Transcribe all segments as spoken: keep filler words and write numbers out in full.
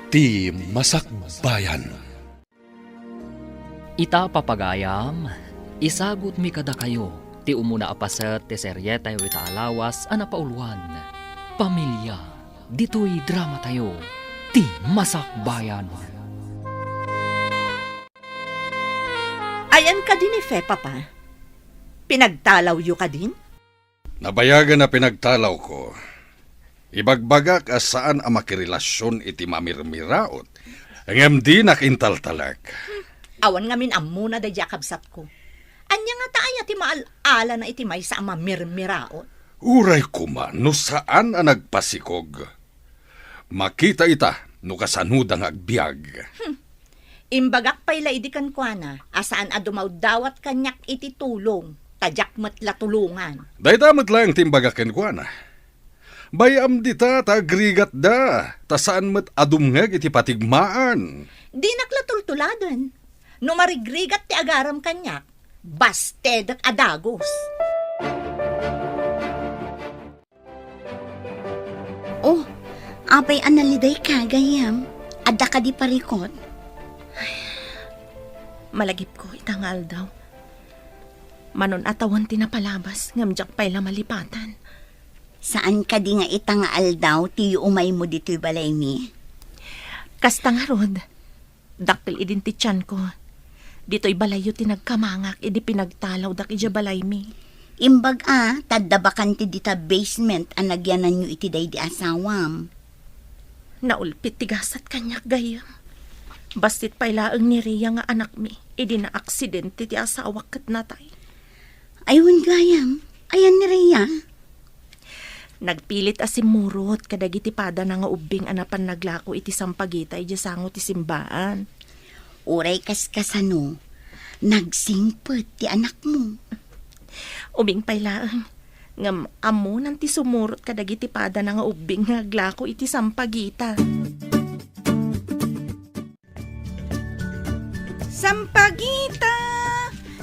Ti Masakbayan. Ita, papagayam, isagutmi kadakayo ti umuna a paset ti serietayo ita a lawas a napauluan, Pamilia, ditoy dramatayo, Ti Masakbayan. Ayan kadi ni Fe, Papa? Pinagtalawyo kadin? Nabayagan a pinagtalawko. Ibagbagak a saan a makirelasion iti mamirmiraot, ngem dinak intaltalek. Awan ngamin ammona daydiay a kabsatko. Ania ngata aya ti maal-alana iti maysa a mamirmiraot? Uray koma no saan a nagpasikog. Makita ita no kasanoda nga agbiag. Hmm. Imbagak pay la idi kenkuana a saan a dumawdawat kaniak iti tulong, ta diak met la tulongan. Dayta met laeng ti imbagak kenkuana. Bay-am dita ta agrigatda, ta saan met a dumngeg iti patigmaan. Dinak la tultuladen. No marigrigat ti agaram kaniak, bastedek a dagus. Oh, apay a nalidayka, gayyem? Adda kadi parikut? Ay, malagipko ita nga aldaw. Manon a tawen ti napalabas, ngem diak pay la malipatan. Saan kadi nga ita nga aldaw ti yuumaymo ditoy balaymi? Kasta ngarud, dakkel idin ti tianko. Ditoy balayyo ti nagkamangak idi pinagtalawdak idiay balaymi. Imbag a, ta adda bakante dita basement a nagyananyo iti daydi asawam. Naulpit ti gasat kaniak, gayyem. Bassit pay laeng ni Rhea nga anakmi idi naaksidente ti asawak ket natay. Ay, wen gayam, ayan ni Rhea? Nagpilit a simmurot kadagiti padana nga ubbing a napan naglako iti sampagita idiay sango ti simbaan. Uray kaskasano, nagsingpet ti anakmo. Ubing pay laeng, ngem ammonan ti sumurot kadagiti padana nga ubbing nga aglako iti sampagita. Sampagita!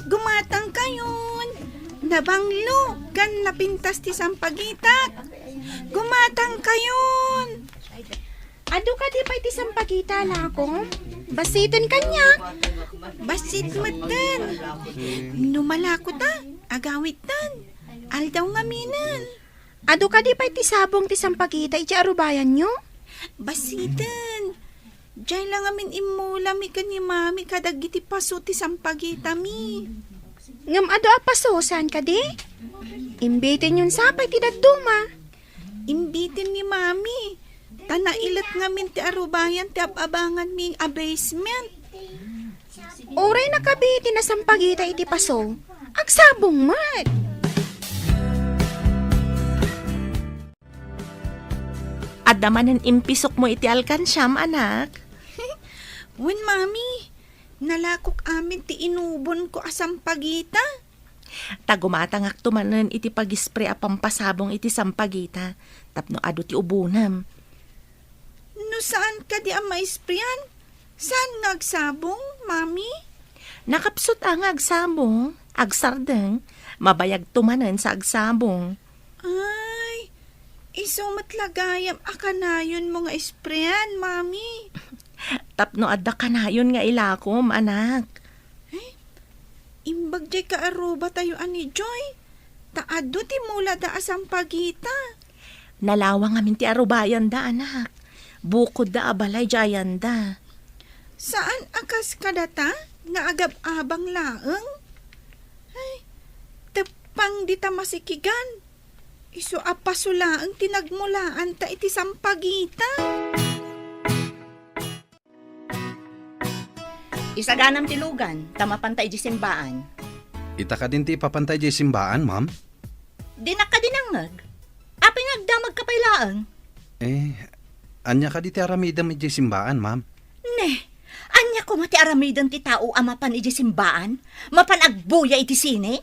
Gumatangkayon! Nabanglo ken napintas ti sampagita. Gumatangkayon! Adu kadi pay ti sampagita, lakom? Bassiten kaniak. Bassit metten. No malako ta, agawidtan. Aldaw ngaminen. Adu kadi pay ti sabong ti sampagita iti arubayanyo? Bassiten. Diay la ngamin immulami ken ni Mami kadagiti paso ti sampagitami. Ngem adu a paso, saan kadi? Imbitenyon sa pay ti dadduma. Imbiten ni Mami. Ta nailet ngamin ti arubayan ti ab-abanganmi a basement. Uray nakabi ti nasampagita iti paso, agsabong met. Adda manen impisokmo iti alkansiam, anak? Wen, Mami. Nalakok amin ti inubonko a sampagita. Ta gumatangakto manen iti pag-spray a pampasabong iti sampagita tapno adu ti ubonam. No saan kadi a maisprayan, saan nga agsabong, Mami? Nakapsut a nga agsabong, agsardeng, mabayagto manen sa agsabong. Ay, isu met la gayam a kanayonmo nga isprayan, Mami. Tapno adda kanayon nga ilakom, anak. Ay, imbag diay kaarubatayo a ni Joy, ta adu ti mulada a sampagita. Nalawang ngamin ti arubayanda, anak. Bukodda a balay diay ayanda. Saan a kas kadata nga agab-abang laeng? Ay, teppang dita masikigan. Isu a paso laeng ti nagmulaanta iti sampagita. Isaganam ti lugan, ta mapanta idiay simbaan. Ita kadin ti ipapanta idiay simbaan, ma'am? Dinak kadi nangngeg. Apay nga agdamagka pay laeng? Eh, ania kadi ti aramidem idiay simbaan, ma'am? Ne, ania koma ti aramiden ti tao a mapan idiay simbaan? Mapan agbuya iti sine?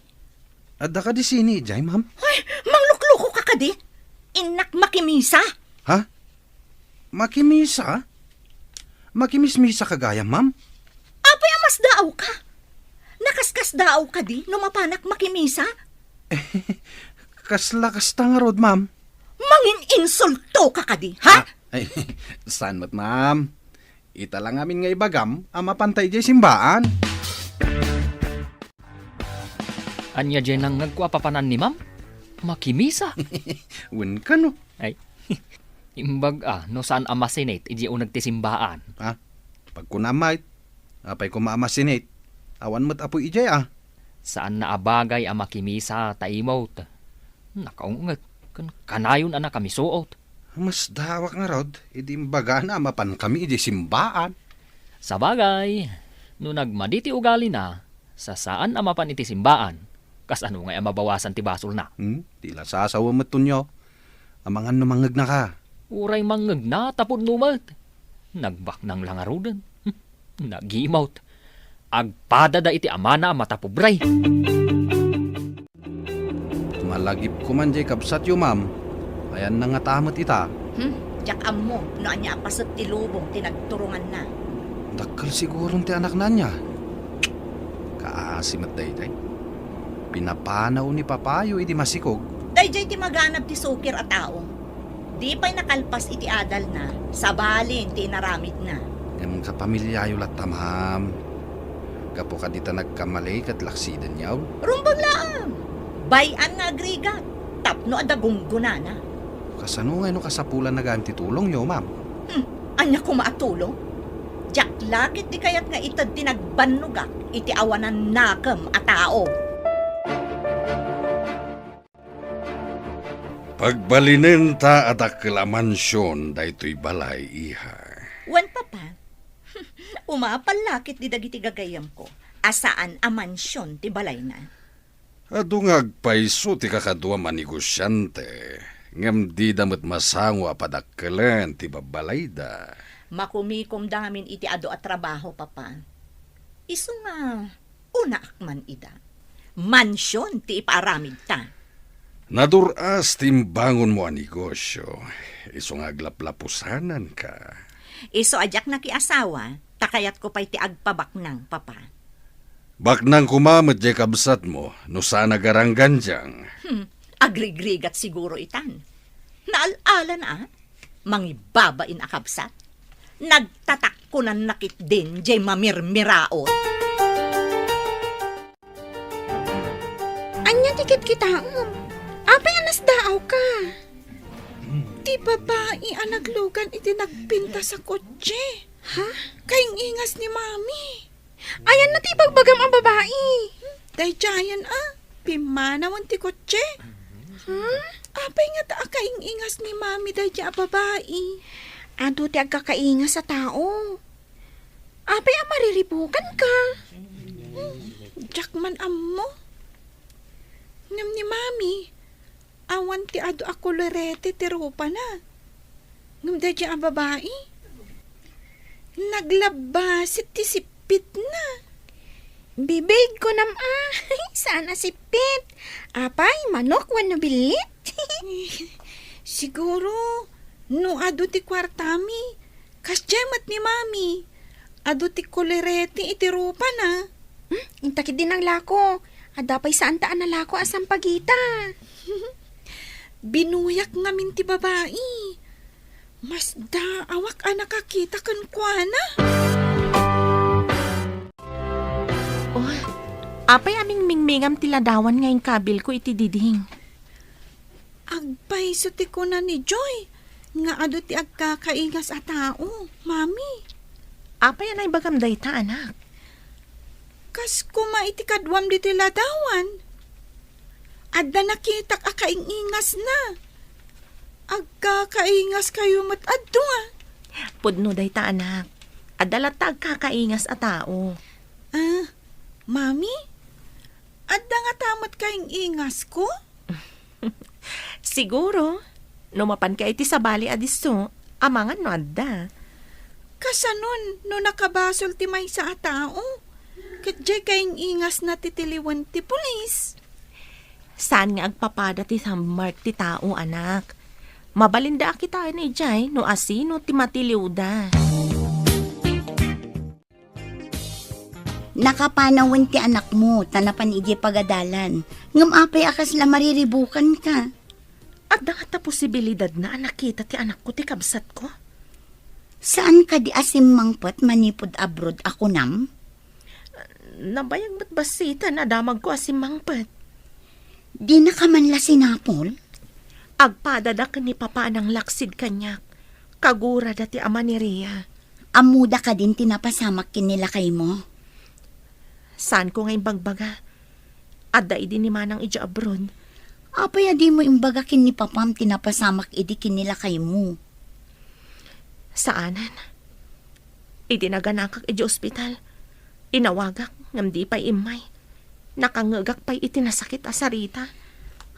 Adda kadi sine idiay, ma'am? Ay, manglukluko ka kadi? Innak makimisa. Ha? Makimisa? Makimismisa ka gayam, ma'am? Apay a masdaawka? Nakaskasdaaw kadi no mapanak makimisa? Kasla kasta ngarud, ma'am. Mangin-insulto ka kadi, ha? Ah, ay, saan met, ma'am? Ita la ngamin nga ibagam a mapanta idiay simbaan. Ania diay nangngegko a papanan ni Ma'am? Makimisa. Wen kano? Ay, imbag a, no saan a masinit idiay uneg ti simbaan. Ha? Pagkunam met, apay koma a masinit? Awan met apuy idiay a. Saanna a bagay a makimisa ta imot. Nakaung-et, ken kanayon a nakamisuot. Masdaawak ngarud, idi imbagana a mapankami idiay simbaan. Sabagay, no nagmadi ti ugalina, sa saan a mapan iti simbaan, kasano ngay a mabawasan ti basolna? Hmm? Ti la sasawa met tunyo. Amangan no mangngegnaka. Uray mangnegna, tapno met. Nagbaknang la ngaruden. Nagimot. Agpadada iti amana a matapobre. Malagipko man diay kabsatyo, ma'am. Ayanna ngata met ita. Hmm, diak ammo no ania a paset ti lubong ti nagturonganna. Dakkel siguron ti anakna ania. Kaasi met daydiay. Pinapanaw ni papayo idi masikog. Daydiay ti maganab ti sukir a tao. Di pay nakalpas iti adalna, sabalin ti inaramidna. Ngem kapamiliayo latta, ma'am. Gapu kadi ta nagkamali ket laksidenyo. Rumbeng laeng! Bay-an nga agrigat, tapno adda gunggonana. Kasano ngay no kasapulanna gayam ti tulongyo, ma'am? Hmm, ania koma a tulong? Diak la ketdi kayat nga ited ti nagbannogak iti awanan nakem a tao. Pagbalinenta a dakkel a mansion daytoy balay, iha. Wen, Papa. Umapal la ketdi dagiti gagayyemko a saan a mansion ti balayna. Adu nga agpayso ti kakaduam a negosiante, ngem dida met masango a padakkelen ti babbalayda. Makumikomda ngamin iti adu a trabaho, Papa. Isu nga, unaak man ida. Mansion ti ipaaramidta. Nadur-as ti imbangonmo a negosio, isu nga aglaplapusananka. Isu a diak nakiasawa, ta kayatko pay ti agpabaknang, Papa. Baknang koma met diay kabsatmo, no saan a garanggandiang. Hmm, agrigrigat siguro itan. Naal-alan a, mangibabain a kabsat. Nagtatakkunanna ketdin diay mamirmiraot. Ania ti kitkitaem? Apay a nasdaawka? Ti babai a naglugan iti nagpintas a kotse. Ha? Kaing-ingas ni Mami. Ayanna ti ibagbagam a babai? Daydiayen a, pimmanawen ti kotse. Ha? Apay ngata a kaing-ingas ni Mami daydiay a babai? Adu ti agkakaingas a tao. Apay a mariribukanka? Hmm, diak man ammo. Ngem ni Mami, awan ti adu a kolorete ti rupana. Ngem daydiay a babai, naglabbasit ti sippitna. Bibig, kunam a, saan a sippit. Apay, manok wenno billit? Siguro, no adu ti kuartami, kasdiay met ni Mami. Adu ti kolorete iti rupana. Hmm, inta ketdi nanglako. Adda pay saanta a nalako a sampagita. Binuyak ngamin ti babai. Masdaawak a nakakita kenkuana. Oh, apay a mingmingmingam ti ladawan nga inkabilko iti diding? Agpayso ti kuna ni Joy nga adu ti agkakaingas a tao, Mami. Apay a naibagam dayta, anak? Kas koma iti kaduam ditoy ladawan. Adda nakitak a kaing-ingasna. Agkakaingaskayo met adu a. Pudno dayta, anak. Adda latta agkakaingas a tao. Ah, Mami? Adda ngata met kaing-ingasko? Siguro, no mapanka iti sabali a disso, amangan no adda. Kasanon no nakabasol ti maysa a tao? Ket diay kaing-ingasna ti tiliwen ti pulis. Saan nga agpapada ti sammark ti tao, anak. Mabalinda a kitaen idiay no asino ti matiliwda. Nakapanawen ti anakmo ta napan idiay pagadalan. Ngem apay a kasla mariribukanka? Adda ngata posibilidadna a nakita ti anakko ti kabsatko? Saan kadi a simmangpet manipud abroad a kunam? Nabayag met bassiten a damagko a simmangpet. Dinaka man la sinapol? Agpadada ken ni Papa a nanglaksid kaniak. Kagurada ti ama ni Ria. Ammoda kadin ti napasamak ken ni lakaymo? Saanko nga imbagbaga. Adda idi ni Manang idiay abroad. Apay a dimo imbaga ken ni Papam ti napasamak idi ken ni lakaymo? Saanen. Idi naganakak idiay ospital, inawagak ngem di pay immay. Nakangngegak pay iti nasakit a sarita.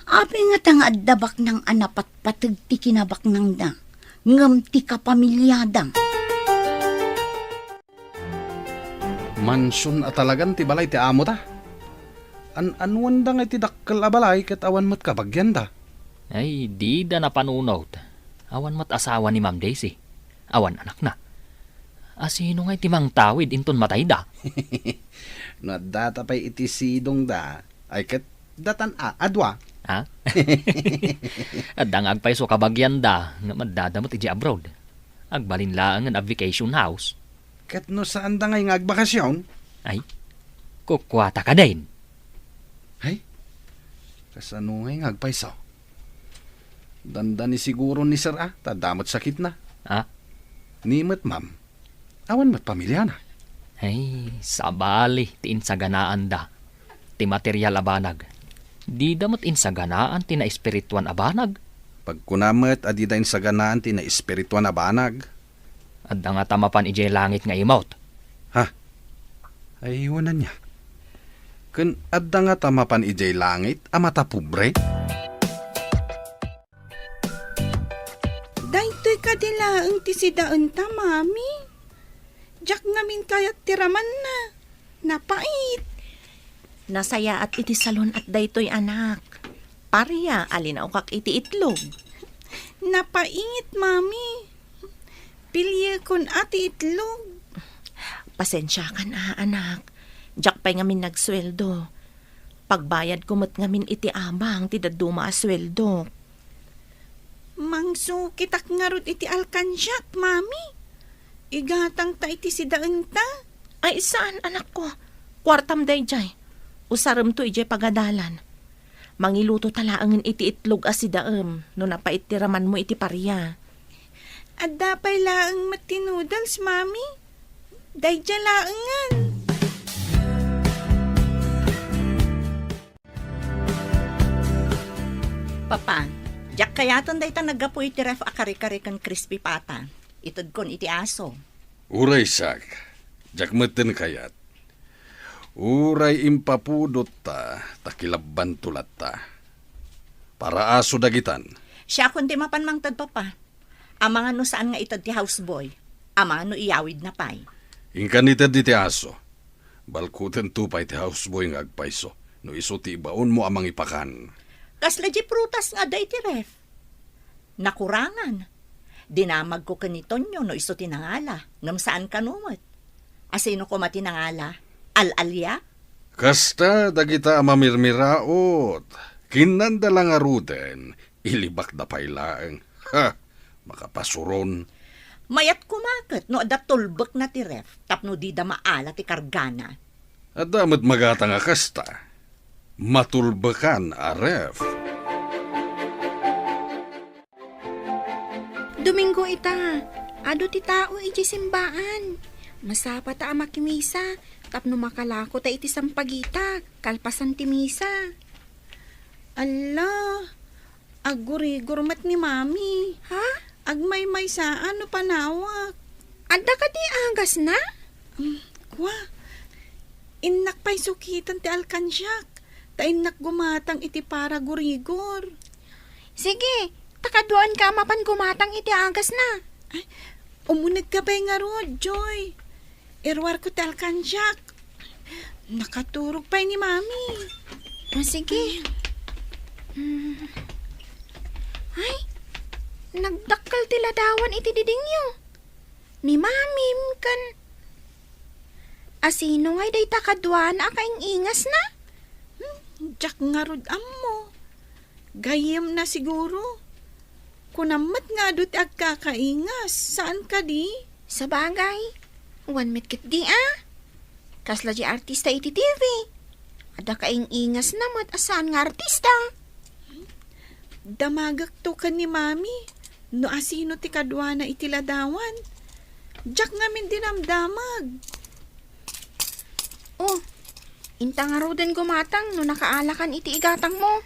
Apay ngata nga adda baknang a napatpateg ti kinabaknangda, ngem ti kapamiliada? Mansion a talagan ti balay ti amota. An-anuanda nga iti dakkel a balay ket awan met kabagianda. Ay, dida napanunot. Awan met asawa ni Ma'am Daisy. Awan anakna. A sino ngay ti mangtawid inton matayda? No addata pay iti sidongda, ay ket datan a, a dua. Ha? Adda nga agpayso kabagianda, ngem addada met idiay abroad. Agbalin laengen a vacation house. Ket no saanda ngay nga agbakasyon? Ay, kukuata kadin. Ay, kasano ngay nga agpayso? Dandani siguro ni Sir a, ta adda met sakitna. Ah? Ni met, ma'am. Awan met pamiliana. Ay, sabali ti insaganaanda. Ti material a banag. Dida met insaganaan ti naespirituan a banag. Pagkuna met a dida insaganaan ti naespirituan a banag. Adda ngata mapan idiay langit nga imot? Ha? Ay, wen ania. Ken adda ngata mapan idiay langit a matapobre? Daytoy kadi laeng ti sidaenta, Mami. Diak ngamin kayat ti ramanna. Napait. Nasayaat iti salon at daytoy, anak. Paria a linaokak iti itlog. Napait, Mami. Piliekon a ti itlog. Pasensiakan a, anak. Diak pay ngamin nagsueldo. Pagbayadko met ngamin iti abang ti dadduma a sueldok. Mangsukitak ngarud iti alkansiak, Mami. Igatangta iti sidaenta. Ay, saan, anakko. Kuartam daydiay. Usaremto idiay pagadalan. Mangiluto ta laengen iti itlog a sidaem no napait ti ramanmo iti paria. Adda pay laeng met ti noodles, Mami. Daydiay laengen. Papa, diak kayaten dayta naggapu iti ref a kare-kare ken crispy pata. Itedkon iti aso. Uray siak, diak metten kayat. Uray impapudotta, ta kilabbanto latta. Para aso dagitan. Siakon ti mapan mangted, Papa. Amangan no saan nga ited ti houseboy. Amangan no iyawidna pay. Inkan ited iti aso. Balkutento pay ti houseboy nga agpayso no isu ti ibaonmo a mangipakan. Kasla di prutas nga adda iti ref? Nakurangan. Dinamagko ken ni Tonyo no isu ti nangala, ngem saan kano met. Asino koma ti nangala? Al-alia? Kasta dagita a mamirmiraot. Kinnanda la ngaruden, ilibakda pay laeng. Ha! Makapasuron. Mayat koma ket no adda tulbekna ti ref tapno dida maala ti kargana. Adda met magatang a kasta. Matulbekan a ref. Domingo ita, adu ti tao idiay simbaan. Masapata a makimisa tapno makalako ta iti sampagita kalpasan ti misa. Alla, aggurigor met ni Mami. Ha? Agmaymaysa no panawak. Adda kadi agasna? Mm, kua, innak pay sukiten ti alkansiak, ta innak gumatang iti para gurigor. Sige, ta kaduaenka a mapan gumatang iti agasna. Ay, umunegka pay ngarud, Joy. Iruarko ti alkansiak. Nakaturog pay ni Mami. Ah, sige. Mm. Ay, nagdakkel ti ladawan iti didingyo. Ni Mamim ken... Asino ngay dayta kaduana a kaing-ingasna? Hmm, diak ngarud ammo. Gayyemna siguro. Kunam met nga adu ti agkakaingas, saan kadi? Sabagay, wen met ketdi a. Kasla diay artista iti T V. Adda kaing-ingasna met a saan nga artista. Damagekto ken ni Mami no asino ti kaduana iti ladawan. Diak ngamin dinamdamag. Oh, inta ngaruden gumatang no nakaalakan iti igatangmo.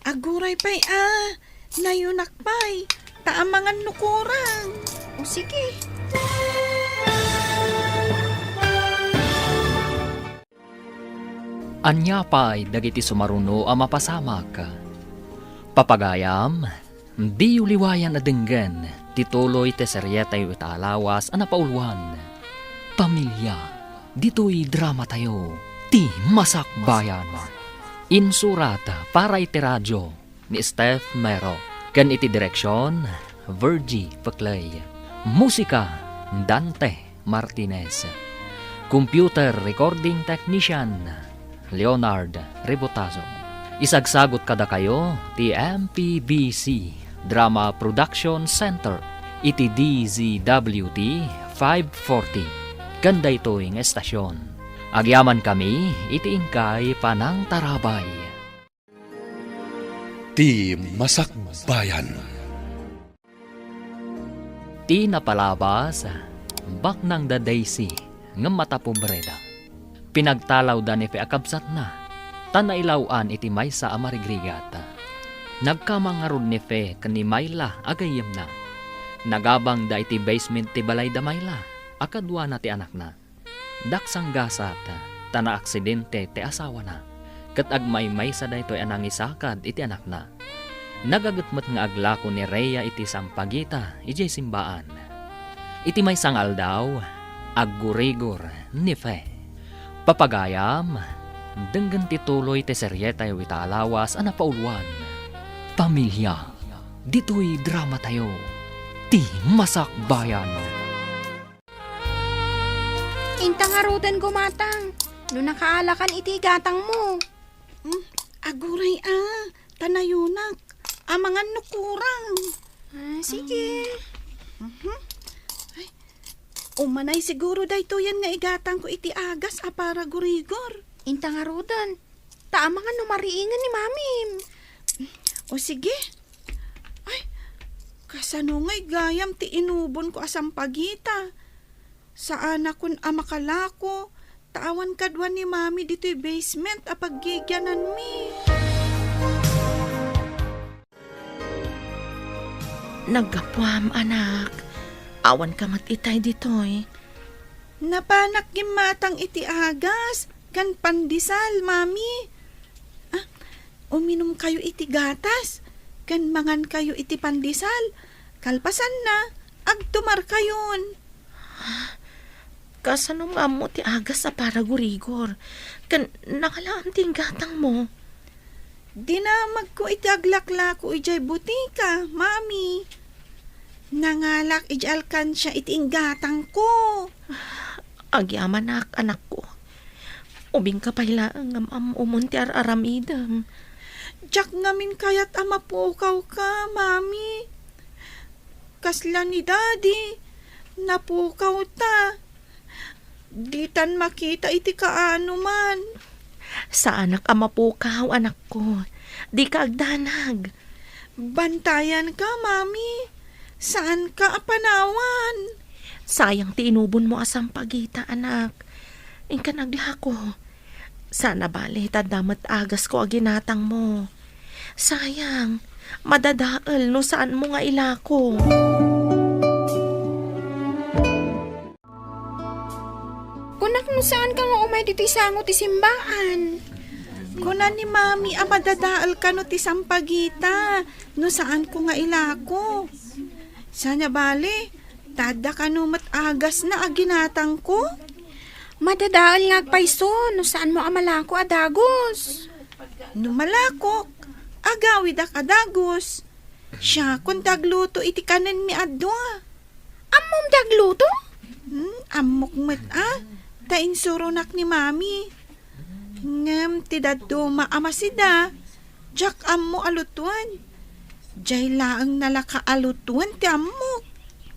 Aguray pay a, nayunak pay, ta amangan no kurang. O sige. Ania pay dagiti sumaruno a mapasamak? Papagayam, diyo liwayan a denggen ti tuloy ti serietayo ita a lawas a napauluan, Pamilia. Ditoy dramatayo, Ti Masakbayan. Insurat para iti radio ni Steph Mero, ken iti direksion, Virgie Peclay. Musika, Dante Martinez. Computer recording technician, Leonard Rebotazo. Isagsagut kadakayo ti M P B C Drama Production Center iti D Z W T five forty. Ken daytoy nga estasion, agyamankami iti inkay panangtarabay. Ti Masakbayan. Ti napalabas, baknang da Daisy, ngem matapobreda. Pinagtalawda ni Fe a kabsatna, ta nailaw-an iti maysa a marigrigat. Nagkamang ngarud ni Fe ken ni Myla a gayyemna. Nagabangda iti basement ti balay da Myla a kaduana ti anakna. Daksanggasat, ta naaksidente ti asawana, ket agmaymaysa daytoy a nangisakad iti anakna. Nagaget met nga aglako ni Rhea iti sampagita idiay simbaan. Iti maysa nga aldaw, aggurigor ni Fe. Papagayam, denggen ti tuloy ti serietayo ita a lawas a napauluan, Pamilia. Ditoy dramatayo, Ti Masakbayan. Inta ngaruden gumatang, no nakaalakan iti igatangmo. Hmm, aguray a, ta nayunak. Amangan no kurang. Ah, sige. Mhm. Ay, umanay siguro daytoyen nga igatangko iti agas a para gurigor. Inta ngaruden, ta amangan no mariingen ni Mamim. O sige. Ay, kasano ngay gayam ti inubonko a sampagita? Saanakon a makalako, ta awan kadua ni Mami ditoy basement a paggigiananmi. Naggapuam, anak. Awanka met itay ditoy. Napanak gimmatang iti agas ken pandesal, Mami. Ah, uminumkayo iti gatas ken mangankayo iti pandesal. Kalpasanna, agtumarkayon. Kasano nga ammo ti agas a para gurigor? Ken nangalaam ti inggatangmo? Dinamagko iti aglaklako idiay butika, Mami. Nangalak idiay alkansia iti inggatangko. Agyamanak, anakko. Ubingka pay laeng ngem am-amom ti ar-aramidem. Diak ngamin kayat a mapukawka, Mami. Kasla ni Daddy, napukawta. Ditan makita iti kaanoman. Saanak a mapukaw, anakko. Dika agdanag. Bantayanka, Mami. Saanka a panawan. Sayang ti inubonmo a sampagita, anak. Inka aglako. Saan a bale, ta adda met agasko a ginatangmo. Sayang, madadael no saanmo nga ilako. Kunak no saanka nga umay ditoy sango ti simbaan. Kuna ni Mami a madadael kano ti sampagita no saanko nga ilako. Saan a bale, ta adda kano met agasna a ginatangko? Madadael nga agpayso no saanmo a malako a dagus. No malakok, agawidak a dagus. Siakon ti agluto iti kanenmi a dua. Ammom ti agluto? Hmm, ammok met a, ta insuronak ni Mami. Ngem ti dadduma a masida, diak ammo a lutoen. Diay laeng nalaka a lutoen ti ammok.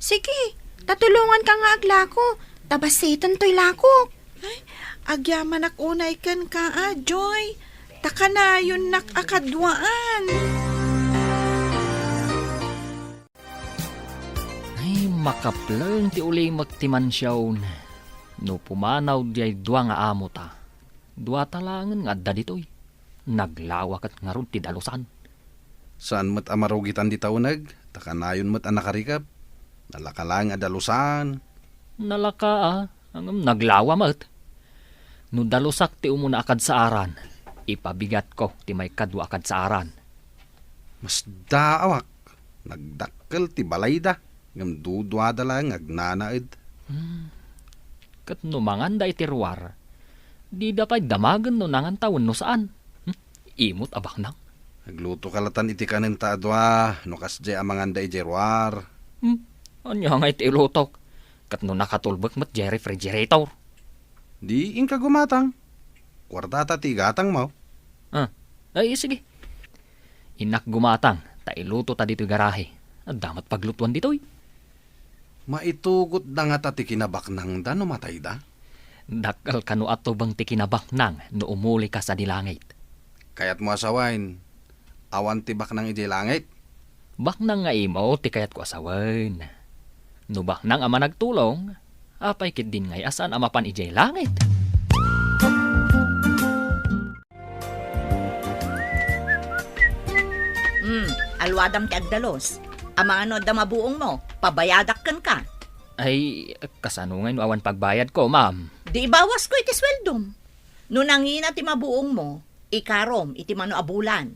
Sige, Ta tulonganka nga aglako, ta basiten toy lakok. Ay, agyamanak unay kenka, a, Joy. Ta kanayonnak a kaduaan. Ay, makapleng ti ulimek ti mansion. No pumanaw diay dua nga amota, duata laengen nga adda ditoy. Naglawa ket ngarud ti dalusan. Saan met a marugitan dita uneg, ta kanayon met a nakarikep. Nalaka laeng a dalusan. Nalaka, a, ngem naglawa met. No dalusak ti umuna a kadsaaran, ipabigatko ti maikadua a kadsaaran. Masdaawak, nagdakkel ti balayda, ngem duduada laeng nga agnanaed. Hmm. Ket no manganda iti ruar, dida pay damagen no nanganta wenno saan. Hmm? Imot a baknang. Aglutoka latan iti kanenta a dua, no kasdiay a manganda idiay ruar. Hmm? Ania nga iti ilutok? Ket no nakatulbek met diay refrigerator? Di inka gumatang. Kuartata ti igatangmo. Ah, ay, sige. Innak gumatang, ta ilutota ditoy garahe. Adda met paglutuan ditoy. Maitugotda ngata ti kinabaknangda no matayda? Dakkel kano a tubeng ti kinabaknang no umulika sadi langit. Kayatmo a sawen, awan ti baknang idiay langit? Baknang nga imo ti kayatko a sawen. No baknang a managtulong, apay ketdin ngay a saan a mapan idiay langit? Hmm, alwadam ti agdalus. Amangan no adda mabuongmo, pabayadak kenka. Ay, kasano ngay no awan pagbayadko, ma'am? Di ibawasko iti sueldom. No nangina ti mabuongmo, ikarom iti mano a bulan.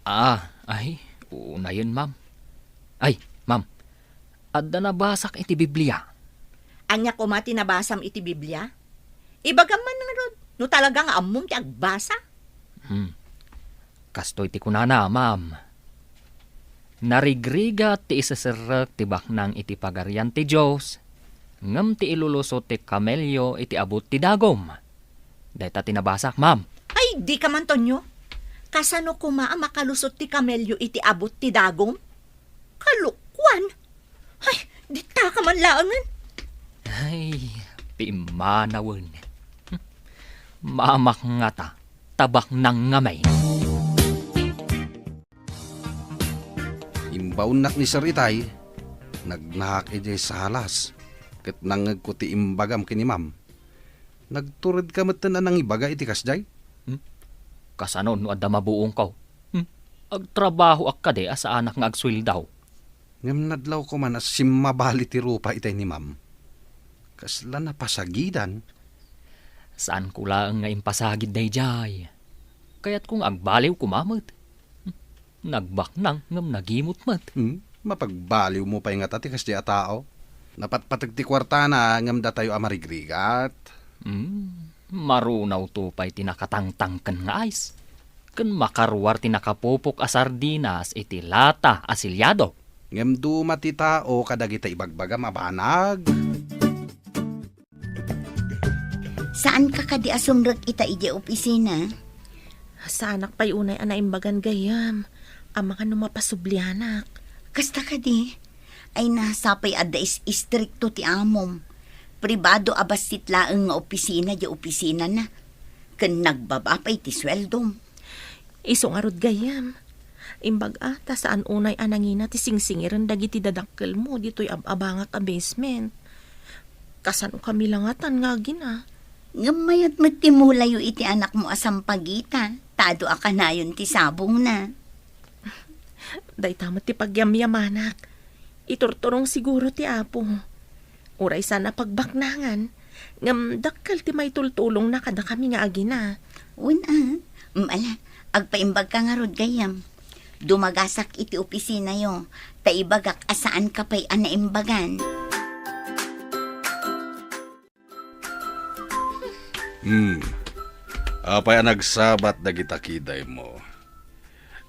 Ah, ay, unayen, ma'am. Ay, ma'am, adda nabasak iti Biblia. Ania koma ti nabasam iti Biblia? Ibagam man ngarud, no talaga nga ammom ti agbasa. Hmm. Kastoy ti kunana, ma'am. Narigrigat ti iseserrek ti baknang iti Pagarian ti Dios, ngem ti ilulusot ti kamelio iti abut ti dagum. Dayta ti nabasak, ma'am. Ay, dika man, Tonyo. Kasano koma a makalusot ti kamelio iti abut ti dagum? Kalokuan! Ay, ditaka man laengen. Ay, pimmanawen. Mamak ngata, ta baknang ngamin. Imbaonnak ni Sir Itay, nagnaak idiay salas, ket nangngegko ti imbagam ken ni Ma'am. Nagturedka metten a nangibaga iti kasdiay? Hmm? Kasano no adda mabuongko? Hmm? Agtrabahoak kadi a saanak nga agsueldo? Ngem nadlawko man a simmabali ti rupa itay ni Ma'am. Kasla napasagidan. Saanko laeng nga impasagid daydiay. Kayatko nga agbaliw koma met. Nagbaknang ngem nagimot met. Hmm, mapagbaliwmo pay ngata ti kasdiay a tao. Napatpateg ti kuartana ngem datayo a marigrigat. Hmm, marunawto pay ti nakatangtangken nga ice. Ken makaruar ti nakapupok a sardinas iti lata a selyado. Ngem duma ti tao kadagita ibagbagam a banag. Saanka kadi a sumrek ita idiay opisina? Saanak pay unay a naimbagan gayyem. Amangan no mapasublianak. Kasta kadi? Ay, sapay adda is-, istrikto ti amom. Pribado a bassit laeng nga opisina diay opisinana. Ken nagbaba pay ti sueldom. Isu ngarud gayyem. Imbag-a, ta saan unay a nangina ti singsingiren dagiti dadakkelmo ditoy ab-abangak a basement. Kasanokami la ngatan nga agina? Ngem mayat met ti mulayo iti anakmo a sampagita, ta adu a kanayon ti sabongna. Dayta met ti pagyamyamanak. Iturturong siguro ti Apo. Uray saan a pagbaknangan, ngem dakkel ti maitultulongna kadakami nga agina. Wen a, mm, ala, agpaimbagka ngarud gayyem. Dumagasak iti opisinayo, ta ibagak a saanka pay a naimbagan. Hmm. Apay a nagsabat dagita kidaymo?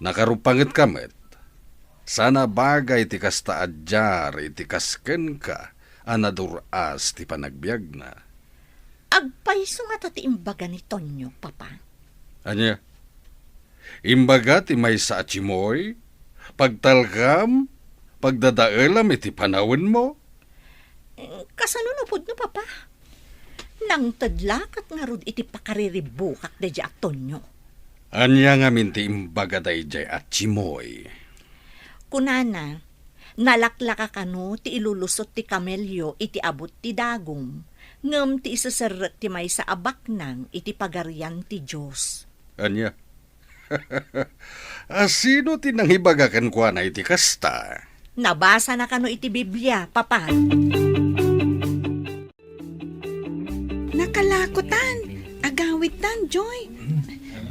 Nakarupangetka met. Saan a bagay ti kasta a diar iti kas kenka a nadur-as ti panagbiagna. Agpayso ngata ti imbaga ni Tonyo, Papa? Ania? Imbaga ti maysa a timoy, pagtalkam, pagdadaelam iti panawenmo? Kasano no pudno, Papa? Nangted la ket ngarud iti pakariribbukak daydiay a Tonyo. Ania ngamin ti imbaga daydiay a Chimoy? Kunana, nalaklaka kano ti ilulusot ti kamelio iti abut ti dagum, ngem ti iseserrek ti maysa a baknang iti Pagarian ti Dios. Ania? A, sino ti nangibaga kenkuana iti kasta? Nabasana kano iti Biblia, Papa. Nakalakotan, agawidtan, Joy.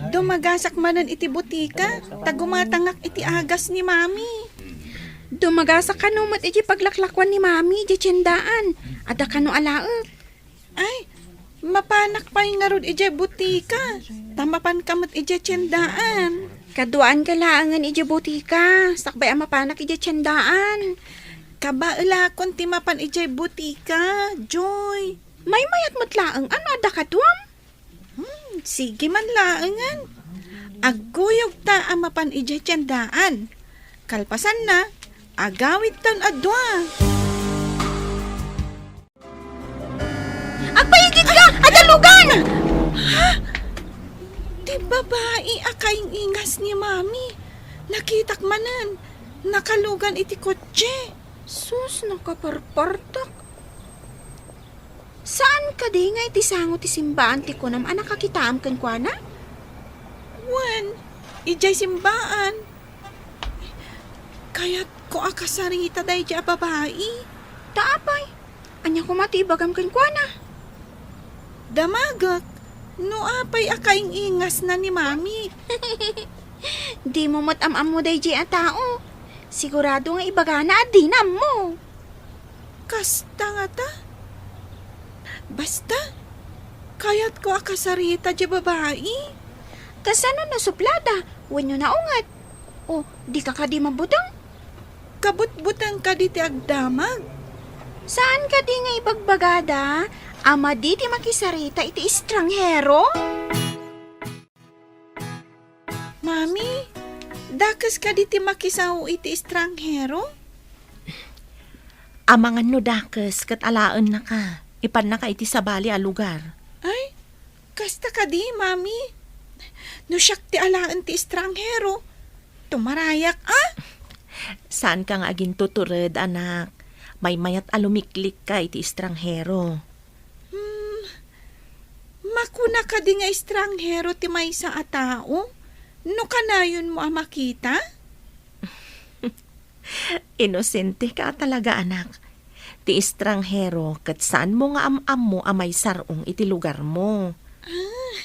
Dumagasak manen iti butika, ta gumatangak iti agas ni Mami. Dumagasak kano met iti paglaklakuan ni Mami, iti tiendaan. Adda kano alaek. Ay, mapanak pay ngarud idiay butika, ta mapanka met idiay tiendaan. Kaduaanka laengen idiay butika, sakbay a mapanak idiay tiendaan. Kabaelakon ti mapan idiay butika, Joy. Maymayat met laeng, ano adda kaduam? Hmm, sige man laengen. Agguyogta a mapan idiay tiendaan. Kalpasanna, agawidtan a dua. Agpaigidka! Adda lugan! Ha? Ti babai a kaing-ingas ni Mami. Nakitak manen. Nakalugan iti kotse. Sus, nakaparpartak. Saan kadi nga iti sango ti simbaan ti kunam a nakakitaam kenkuana? Wen, idiay simbaan. Kayatko a kasarita daydiay a babai. Ta apay? Ania koma ti ibagam kenkuana? Damagek, no apay a kaing-ingasna ni Mami. Dimo met am-ammo daydiay a tao. Sigurado nga ibagana a dina ammo. Kasta ngata? Basta, kayatko a kasarita diay babai. Kasano no suplada wenno naunget? O, dika kadi mabuteng? Kabutbuteng kadi ti agdamag? Saan kadi nga ibagbagada a madi ti makisarita iti estranghero? Mami, dakes kadi ti makisao iti estranghero? Amangan no dakes ket alaennaka, ipannaka iti sabali a lugar. Ay, kasta kadi, Mami? No siak ti alaen ti estranghero, tumarayak, a? Saanka nga agintutured, anak. Maymayat a lumiklikka iti estranghero. Hmm, makuna kadi nga estranghero ti maysa a tao no kanayonmo a makita? Inosenteka a talaga, anak. Ti estranghero ket saanmo nga am-ammo a maisar-ong iti lugarmo. Ah,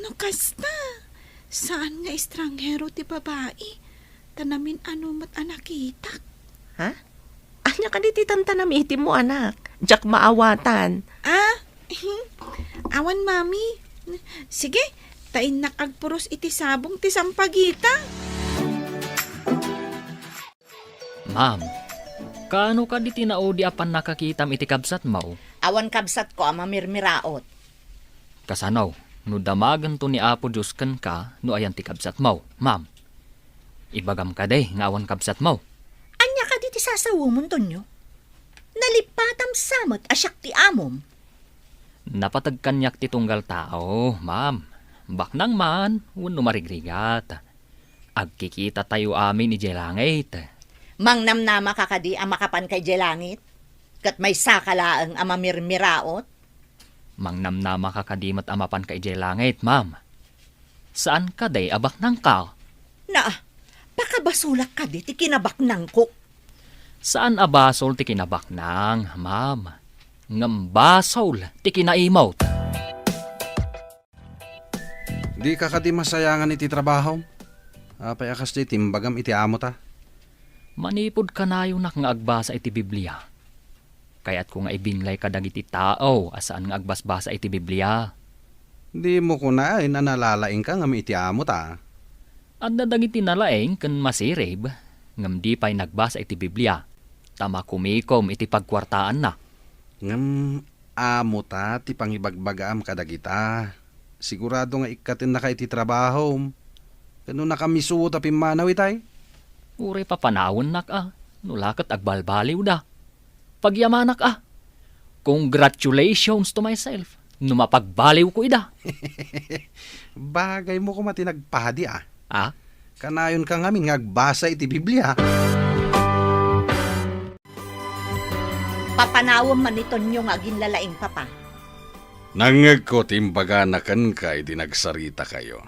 no kasta, saan nga estranghero ti babai, ta namin-ano met a nakitak. Ha? Ania kadi ti tantanamitimmo, anak? Diak maawatan. Ah, awan, Mami. Sige, ta innak agpuros iti sabong ti sampagita. Ma'am, kaano kadi ti naudi a pannakakitam iti kabsatmo? Awan kabsatko a mamirmiraot. Kasano no damagento ni Apo Dios kenka no ayan ti kabsatmo, ma'am? Ibagam kadi nga awan kabsatmo. Ania kadi ti sasawemon, Tonyo? Nalippatam sa met a siak ti amom. Napateg kaniak ti tunggal tao, ma'am. Baknang man wenno marigrigat. Agkikitatayo amin idiay langit. Mangnamnamaka kadi a makapanka idiay langit? Ket maysaka laeng a mamirmiraot? Mangnamnamaka kadi met a mapanka idiay langit, ma'am? Saan kadi a baknangka? Na, pakabasolak kadi ti kinabaknangko? Saan a basol ti kinabaknang, ma'am. Ngem basol ti kinaimot. Dika kadi masayangan iti trabahom? Apay a kasdi ti imbagam iti amota? Manipud kanayonak nga agbasa iti Biblia, kayatko nga ibinlay kadagiti tao a saan nga agbasbasa iti Biblia. Dimo kunaen a nalalaingka ngem iti amota? Adda dagiti nalaing ken masirib, ngem di pay nagbasa iti Biblia, ta makumikom iti pagkuartaanna. Ngem amota ti pangibagbagaam kadagita. Sigurado nga ikkatennaka iti trabahom. Ket no nakamisuot a pimmanaw itay? Uray papanawennak a, no la ket agbalbaliwda. Pagyamanak a. Congratulations to myself no mapagbaliwko ida. Bagaymo koma ti nagpadi a. Ah? Kanayonka ngamin nga agbasa iti Biblia. Papanawem man ni Tonyo nga aginlalaing, Papa. Nangngegko ti imbagana kenka idi nagsaritakayo.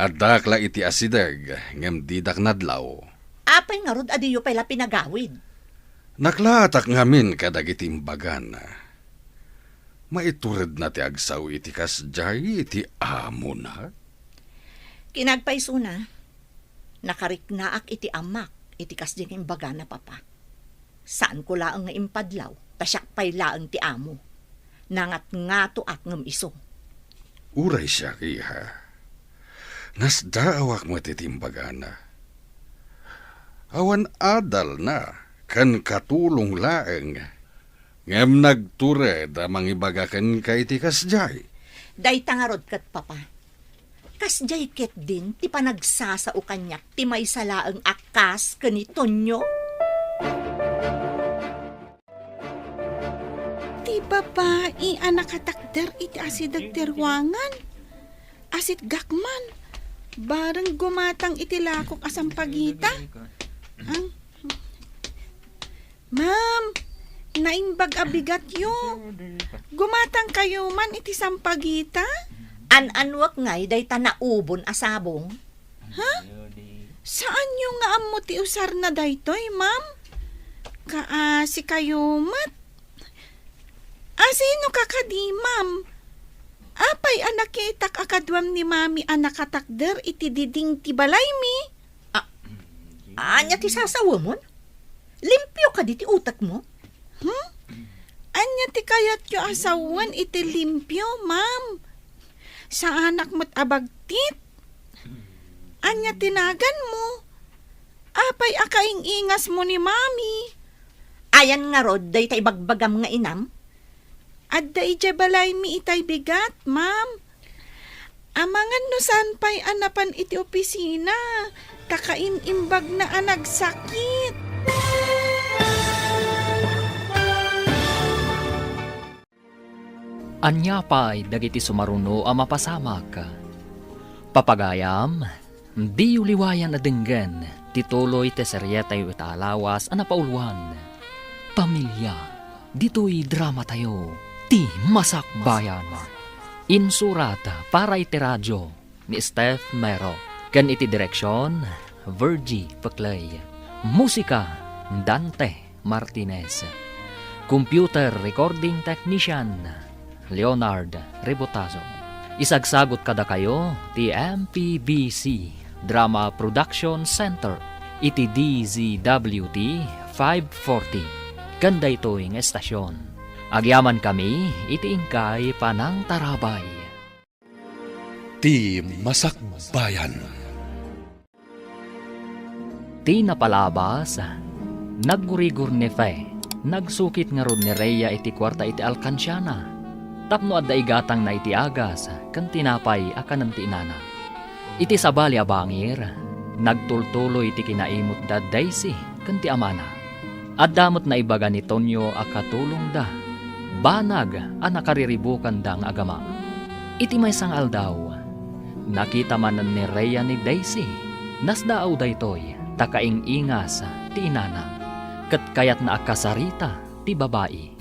Addak la iti asideg, ngem didak nadlaw. Apay ngarud a diyo pay la pinagawid? Naklaatak ngamin kadagiti imbagana. Maituredna ti agsao iti kasdiay iti amona? Kinagpaysona, nakariknaak iti amak iti kasdi nga imbagana, Papa. Saanko laeng nga impadlaw, ta siak pay laeng ti amo. Nangatngatoak ngem isu. Uray siak, iha. Nasdaawak met iti imbagana. Awan adalna ken katulong laeng. Ngem nagtured a mangibaga kenka iti kasdiay. Dayta ngarud ket, Papa. Kasdiay ketdin ti panagsasao kaniak ti maysa laeng a kas ken ni Tonyo? Ti babai a nakatakder iti asideg ti ruangan. Asitgak man. Bareng gumatang iti lakok a sampagita. Ang Ma'am, naimbag a bigatyo. Gumatangkayo man iti sampagita? An-anuak ngay dayta naubon a sabong? Ha? Saanyo nga ammo ti usarna daytoy, ma'am? Kaasikayo met. Asino ka kadi, ma'am? Apay a nakitak a kaduam ni Mami a nakatakder iti diding ti balaymi? Ah, ania ti sasawemon? Limpio kadi ti utekmo? Hmm? Ania ti kayatyo a sawen iti limpio, ma'am? Saanak met a bagtit? Ania ti naganmo? Apay a kaing-ingasmo ni Mami? Ayan ngarud dayta ibagbagam nga inam? Adda idiay balaymi itay bigat, ma'am. Amangan no saan pay a napan iti opisina, ta kaim-imbagna a nagsakit. Ania pay dagiti sumaruno a mapasamak? Papagayam, diyo liwayan a denggen ti tuloy ti serietayo ita a lawas a napauluan, Pamilia. Ditoy dramatayo, Ti Masakbayan. Insurat para iti radio ni Steph Mero, ken iti direksion, Virgie Peclay. Musika, Dante Martinez. Computer recording technician, Leonard Rebotazo. Isagsagut kadakayo ti M P B C Drama Production Center iti D Z W T five forty. Ken daytoy nga estasion, agyamankami iti inkay panangtarabay. Ti Masakbayan. Ti napalabas, naggurigor ni Fe. Nagsukit ngarud ni Rhea iti kuarta iti alkansiana tapno adda igatangna iti agas ken tinapay a kanen ti inana. Iti sabali a bangir, nagtultuloy ti kinaimutda Daisy ken ti amana. Adda met naibaga ni Tonyo a katulongda, banag a nakariribukanda nga agama. Iti maysa nga aldaw, nakita manen ni Rhea ni Daisy. Nasdaaw daytoy ta kaing-ingas ti inana, ket kayatna a kasarita ti babai.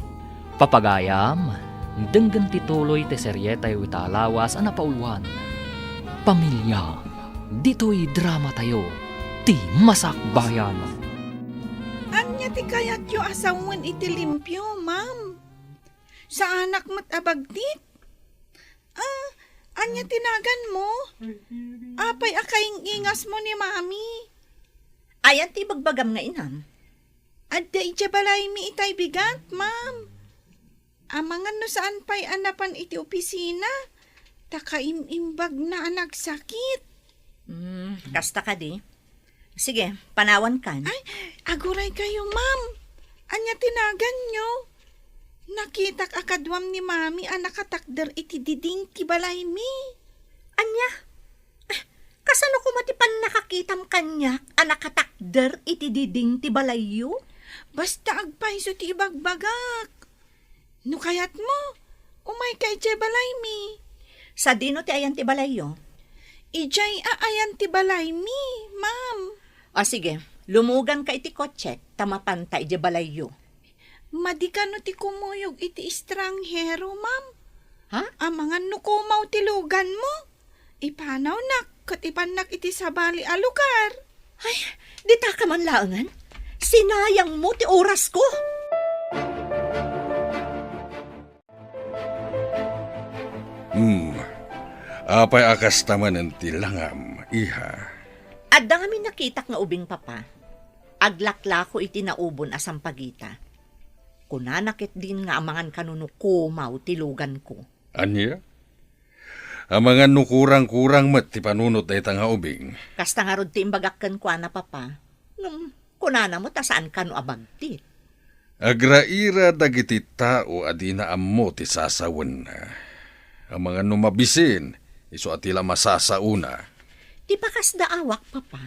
Papagayam, denggen ti tuloy ti serietayo ita a lawas a napauluan, Pamilia. Ditoy dramatayo, Ti Masakbayan. Ania ti kayatyo a sawen iti limpio, ma'am? Saanak met a bagtit? Ah, ania ti naganmo? Apay a kaing-ingasmo ni Mami? Ayan ti ibagbagam nga inam? Adda idiay balaymi itay bigat, ma'am. Amangan no saan pay a napan iti opisina, ta kaim-imbagna a nagsakit. Hmm, kasta kadi. Sige, panawankan. Ay, aguray kayo, ma'am. Ania ti naganyo? Nakitak a kaduam ni Mami a nakatakder iti diding ti balaymi. Ania? Eh, kasano koma ti pannakakitam kaniak a nakatakder iti diding ti balayyo? Basta agpayso ti ibagbagak. No kayatmo, umayka idiay balaymi. Sadino ti ayan ti balayyo? Idiay aayan ti balaymi, ma'am. O sige, lumuganka iti kotsek ta mapanta idiay balayyo. Madi kano ti kumuyog iti estranghero, ma'am? Ha? Amangan no kumaw ti luganmo. Ipanawnak ket ipannak iti sabali a lugar. Ay, dita ka man laengen? Sinayangmo ti orasko. Hmm. Apay a kasta manen ti langam, iha? Adda ngamin nakitak nga ubing, Papa. Aglaklako iti naubon a sampagita. Kunana ketdin nga amangan kano no kumaw ti luganko. Ania? Amangan no kurang-kurang met ti panunot dayta nga ubing. Kasta ngarud ti imbagak kenkuana, Papa. Ngem, kunana met a saan kano a bagtit. Agraira dagiti tao a dina ammo ti sasawenna. Amangan no mabisin, isu a ti la masasaona. Ti pakasdaawak, Papa.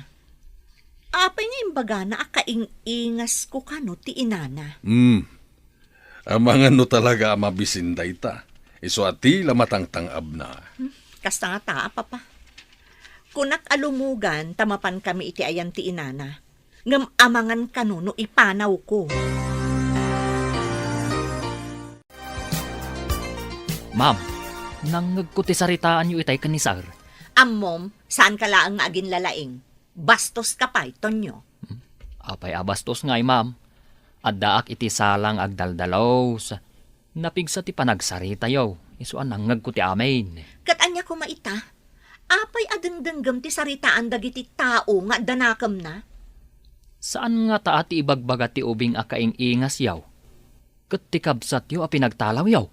Apay nga imbagana a kaing-ingasko kano ti inana? Hmm. Amangan no talaga a mabisin dayta. Isu a ti la matangtang-abna. Hmm, kasta ngata, Papa. Kunak a lumugan ta mapankami iti ayan ti inana. Ngem amangan kano no ipanawko. Ma'am, nangngegko ti saritaanyo itay ken ni Sir. Ammom, saanka laeng nga aginlalaing. Bastoska pay, Tonyo. Hmm? Apay a bastos ngay, ma'am? Addaak iti sala nga agdaldalus. Napigsa ti panagsaritayo, isu a nangngegko ti amin. Ket ania koma ita? Apay a dengdenggem ti saritaan dagiti tao nga adda nakemna? Saan ngata a ti ibagbaga ti ubing a kaing-ingasyo ket ti kabsatyo a pinagtalawyo?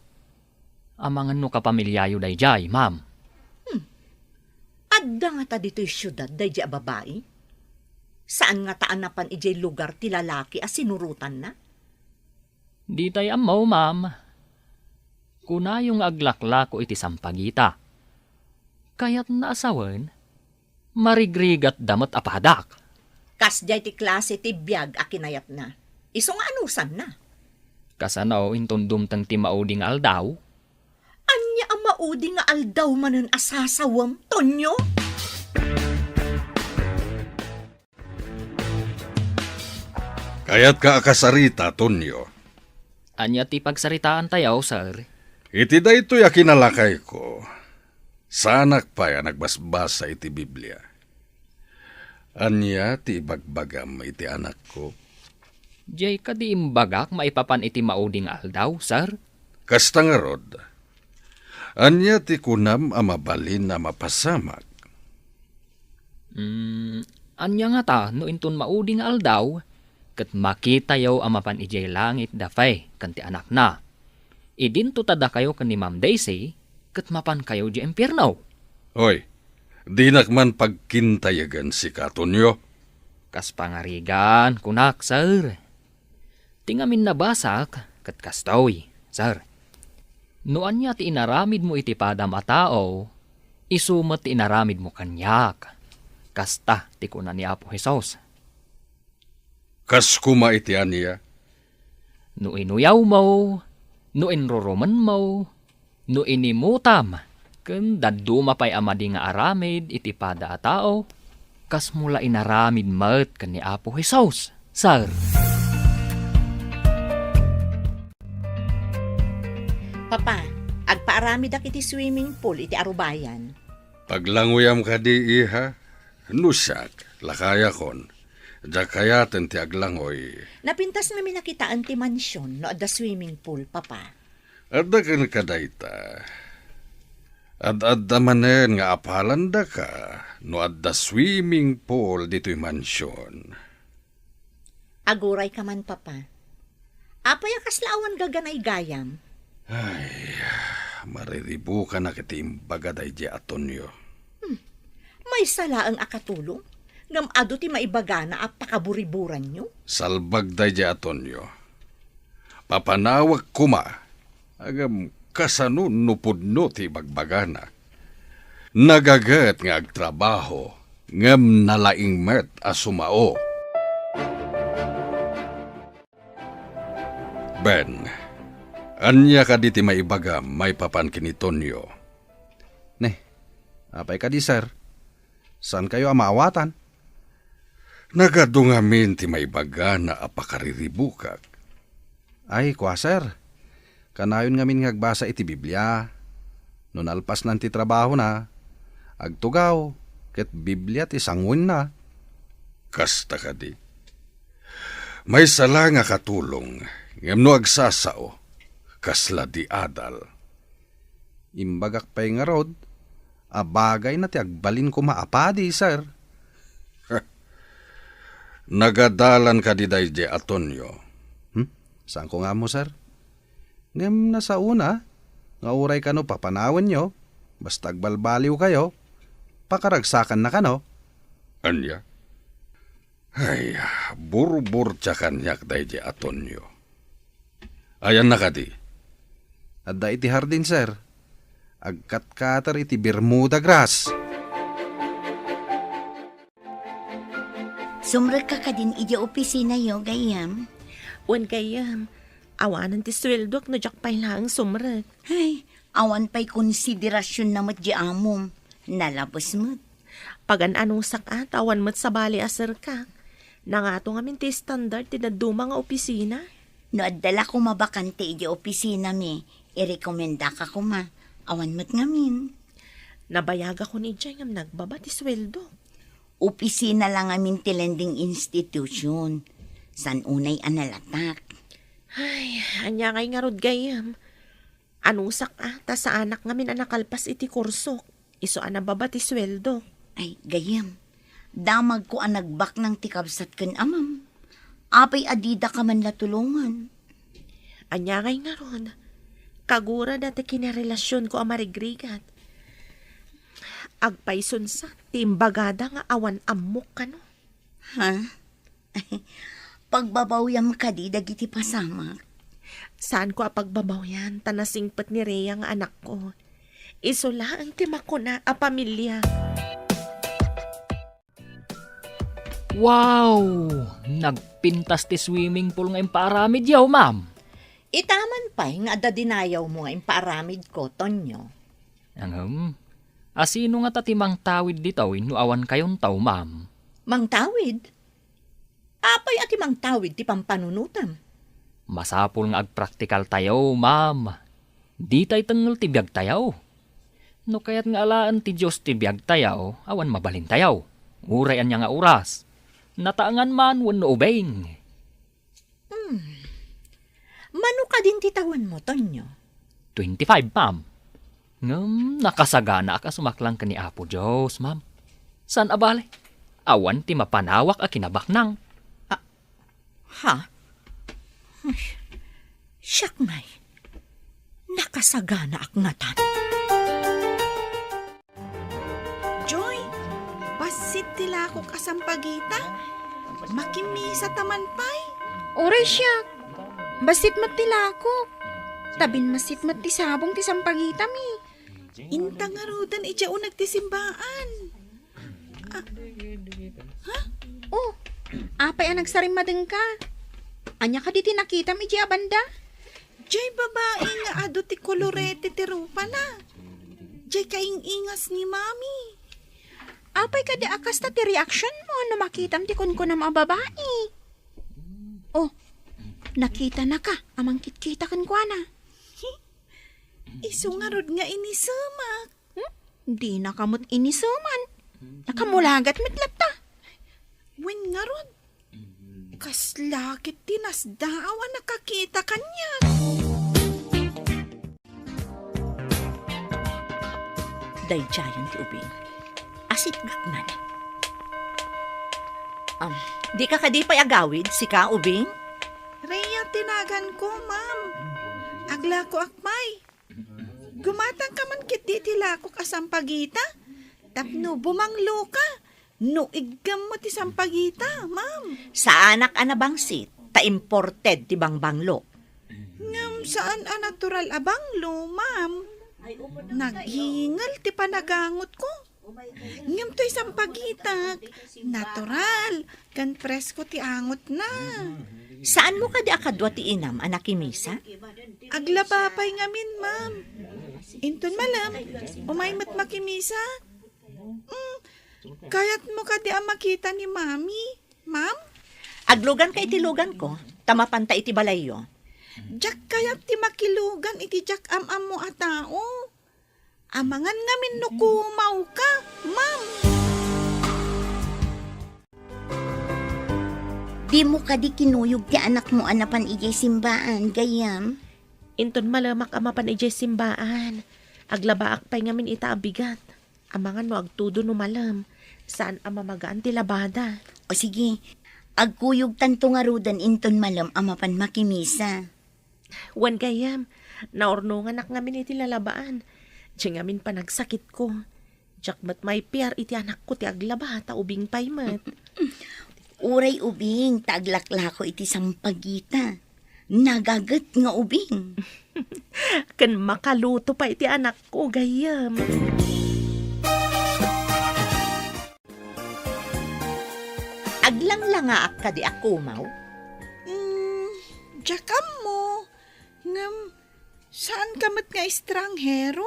Amangan no kapamiliayo daydiay, ma'am. Hmm. Adda ngata ditoy siudad daydiay a babai? Saan ngata a napan idiay lugar ti lalaki a sinurotanna? Ditay ammo, ma'am. Kunayo nga aglaklako iti sampagita. Kayatna a sawen, marigrigatda met a padak. Kasdiay ti klase ti biag a kinayatna. Isu nga anusanna. Kasano inton dumteng ti maudi nga aldaw? Ania a maudi nga aldaw manen a sasawem, Tonyo? Kayatka a kasarita, Tonyo? Ania ti pagsaritaantayo, sir? Iti daytoy a kinalakayko, saanak pay a nagbasbasa iti Biblia. Ania ti ibagbagam iti anakko? Diay kadi imbagak maipapan iti maudi nga aldaw, sir? Kasta ngarud, ania ti kunam a mabalin a mapasamak? Mm, ania ngata no inton maudi nga aldaw, ket makitayo a mapan idiay langit da Faye ken ti anakna? Idinto ta dakayo ken ni Ma'am Daisy ket mapankayo idiay impierno. Hoy, dinak man pagkintayagan sika, Tonyo. Kas pangarigan, kunak, sir. Ti ngamin nabasak ket kastoy, sir. No ania ti inaramidmo iti padam a tao, isu met ti inaramidmo kaniak. Kasta ti kuna ni Apo Jesus. Kas koma iti ania? No inuyawmo, no inrurumenmo, no inimutam, ken dadduma pay a madi nga aramid iti pada a tao, kasmo la inaramid met ken ni Apo Jesus, sir. Papa, agpaaramidak iti swimming pool iti arubayan. Paglangoyam kadi, iha? No siak, lakayakon. Diak kayaten ti aglangoy. Napintas ngamin a kitaen ti mansion no adda swimming pool, Papa. Adda kenka dayta. Ad-adda manen nga apalandaka no adda swimming pool ditoy mansion. Agurayka man, Papa. Apay a kasla awan gaganaygayam? Ay, mariribukanak iti imbaga daydiay a Tonyo. Hmm. Maysa laeng a katulong, ngem adu ti maibagana a pakaburiburanyo. Salbag daydiay a Tonyo. Papanawek koma, ngem kasano no pudno ti ibagbagana? Nagaget nga agtrabaho, ngem nalaing met a sumao. Ben, ania kadi ti maibagam maipapan ken ni Tonyo? Ne, apay kadi, sir? Saankayo a maawatan? Nagadu ngamin ti maibagana a pakariribukak. Ay, kua, sir. Kanayon ngamin nga agbasa iti Biblia. No nalpasnan ti trabahona, agtugaw, ket Biblia ti sanguenna. Kasta kadi. Maysa la nga katulong, ngem no agsasao, kasla di adal. Imbagak pay ngarud a bagayna ti agbalin koma a padi, sir. Nagadalan kadi daydiay a Tonyo? Hmm? Saanko nga ammo, sir. Ngem nasaona nga uray kano papanawenyo, basta agbalbaliwkayo, pakaragsakanna kano. Ania? Ay, burburtia kaniak daydiay a Tonyo. Ayanna kadi? Adda iti hardin, sir. Agkatkater iti Bermuda grass. Sumrekka kadin idiay opisinayo, gayyem? Wen, gayyem. Awanen ti sueldok no diak pay laeng sumrek. Ay, awan pay konsiderasionna met di amom. Nalabes met. Pagan-anusak a, ta awan met sabali a serkak. Nangato ngamin ti standard ti dadduma nga opisina. No adda la koma bakante idiay opisinami, irekomendaka koma. Awan met ngamin. Nabayagakon idiay ngem nagbaba ti sueldo. Opisina la ngamin ti lending institution. Saan unay a nalatak? Ay, ania ngay ngarud gayyem? Anusak a, ta saanak ngamin a nakalpas iti kursok. Isu a nababa ti sueldo. Ay, gayyem. Damagko a nagbaknang ti kabsat ken amam. Apay a didaka man la tulongan? Ania ngay ngarud? Kagura dati kinarelasionko a marigrigat. Agpaysunsa ti imbagada nga awan ammok kano. Ha? Pagbabawyam kadi dagiti pasamak? Saanko a pagbabawian, ta nasingpet ni Rhea nga anakko. Isu laeng ti makuna a pamilia. Wow! Nagpintas ti swimming pool nga impaaramidyo, ma'am. Itaman pay nga adda dinayawmo nga impaaramidko, Tonyo. Ngem, asino ngata ti mangtawid ditoy no awan kayonto, ma'am? Mangtawid? Apay a ti mangtawid ti pampanunotam? Masapul nga agpraktikaltayo, ma'am. Ditay tengngel ti biagtayo. No kayat nga alaen ti Dios ti biagtayo, awan mabalintayo. Uray ania nga oras. Nataengan man wenno ubing. Hmm. Mano kadin ti tawenmo, Tonyo? Twenty-five, ma'am. Ngem nakasaganaak a sumaklang ken ni Apo Dios, ma'am. Saan a bale, awan ti mapanawak a kinabaknang. Ah, ha? Ay, siak ngay. Nakasaganaak ngatan. Joy, bassit ti lakok a sampagita. Makimisa ta man pay. Uray siak. Bassit met ti lakok. Ta binmassit met ti sabong ti sampagitami. Inta ngaruden idiay uneg ti simbaan. Ah, ha? Oh, apay a nagsarimmadengka? Ania kadi ti nakitam idiay a banda? Jay babai nga adu ti kolorete ti rupana. Jay kaing-ingas ni Mami. Apay kadi a kasta ti reaction mo no makitam ti kunkunam a babai? Oh, nakitanaka a mangkitkita kenkuana. Isu ngarud nga inisemak. Hmm? Dinaka met iniseman. Nakamulagat met latta. Wen ngarud, kasla ket ti nasdaaw a nakakita kaniak. Daydiayen ti ubing. Asitgak man. Am, dika kadi pay agawid, sika, ubing? Rhea ti naganko, ma'am. Aglakoak pay. Gumatangka man ketdi iti lakok a sampagita tapno bumangloka no iggammo ti sampagita, ma'am. Saanak a nabangsit, ta imported ti bangbanglo. Ngem saan a natural a banglo, ma'am. Naghingel ti panagangotko. Ngem toy sampagitak, natural, ken presko ti angotna. Saanmo kadi a kadua ti inam a nakimisa? Aglaba pay ngamin, ma'am. Inton malem, umay met makimisa. Mm, kayatmo kadi a makita ni Mami, ma'am? Agluganka iti luganko, ta mapanta iti balayyo. Diak kayat ti makilugan iti diak am-ammo a tao. Amangan ngamin no kumawka, ma'am. Dimo kadi kinuyog ti anakmo a napan idiay simbaan, gayyem? Inton malemak a mapan idiay simbaan, aglabaak pay ngamin ita a bigat. Amangan no agtudo no malem, saan a mamagaan ti labada. O sige, agkuyogtanto ngaruden inton malem a mapan makimisa. Wen gayyem, naurnonganak ngamin iti lalabaan. Diay ngamin panagsakitko. Diak met maipiar iti anakko ti aglaba, ta ubing pay met. Uray ubing, ta aglaklako iti sampagita. Nagaget nga ubing. Ken makaluto pay ti anakko, gayyem. Aglanglangaak kadi a kumaw? Mm, diak ammo. Ngem, saanka met nga estranghero?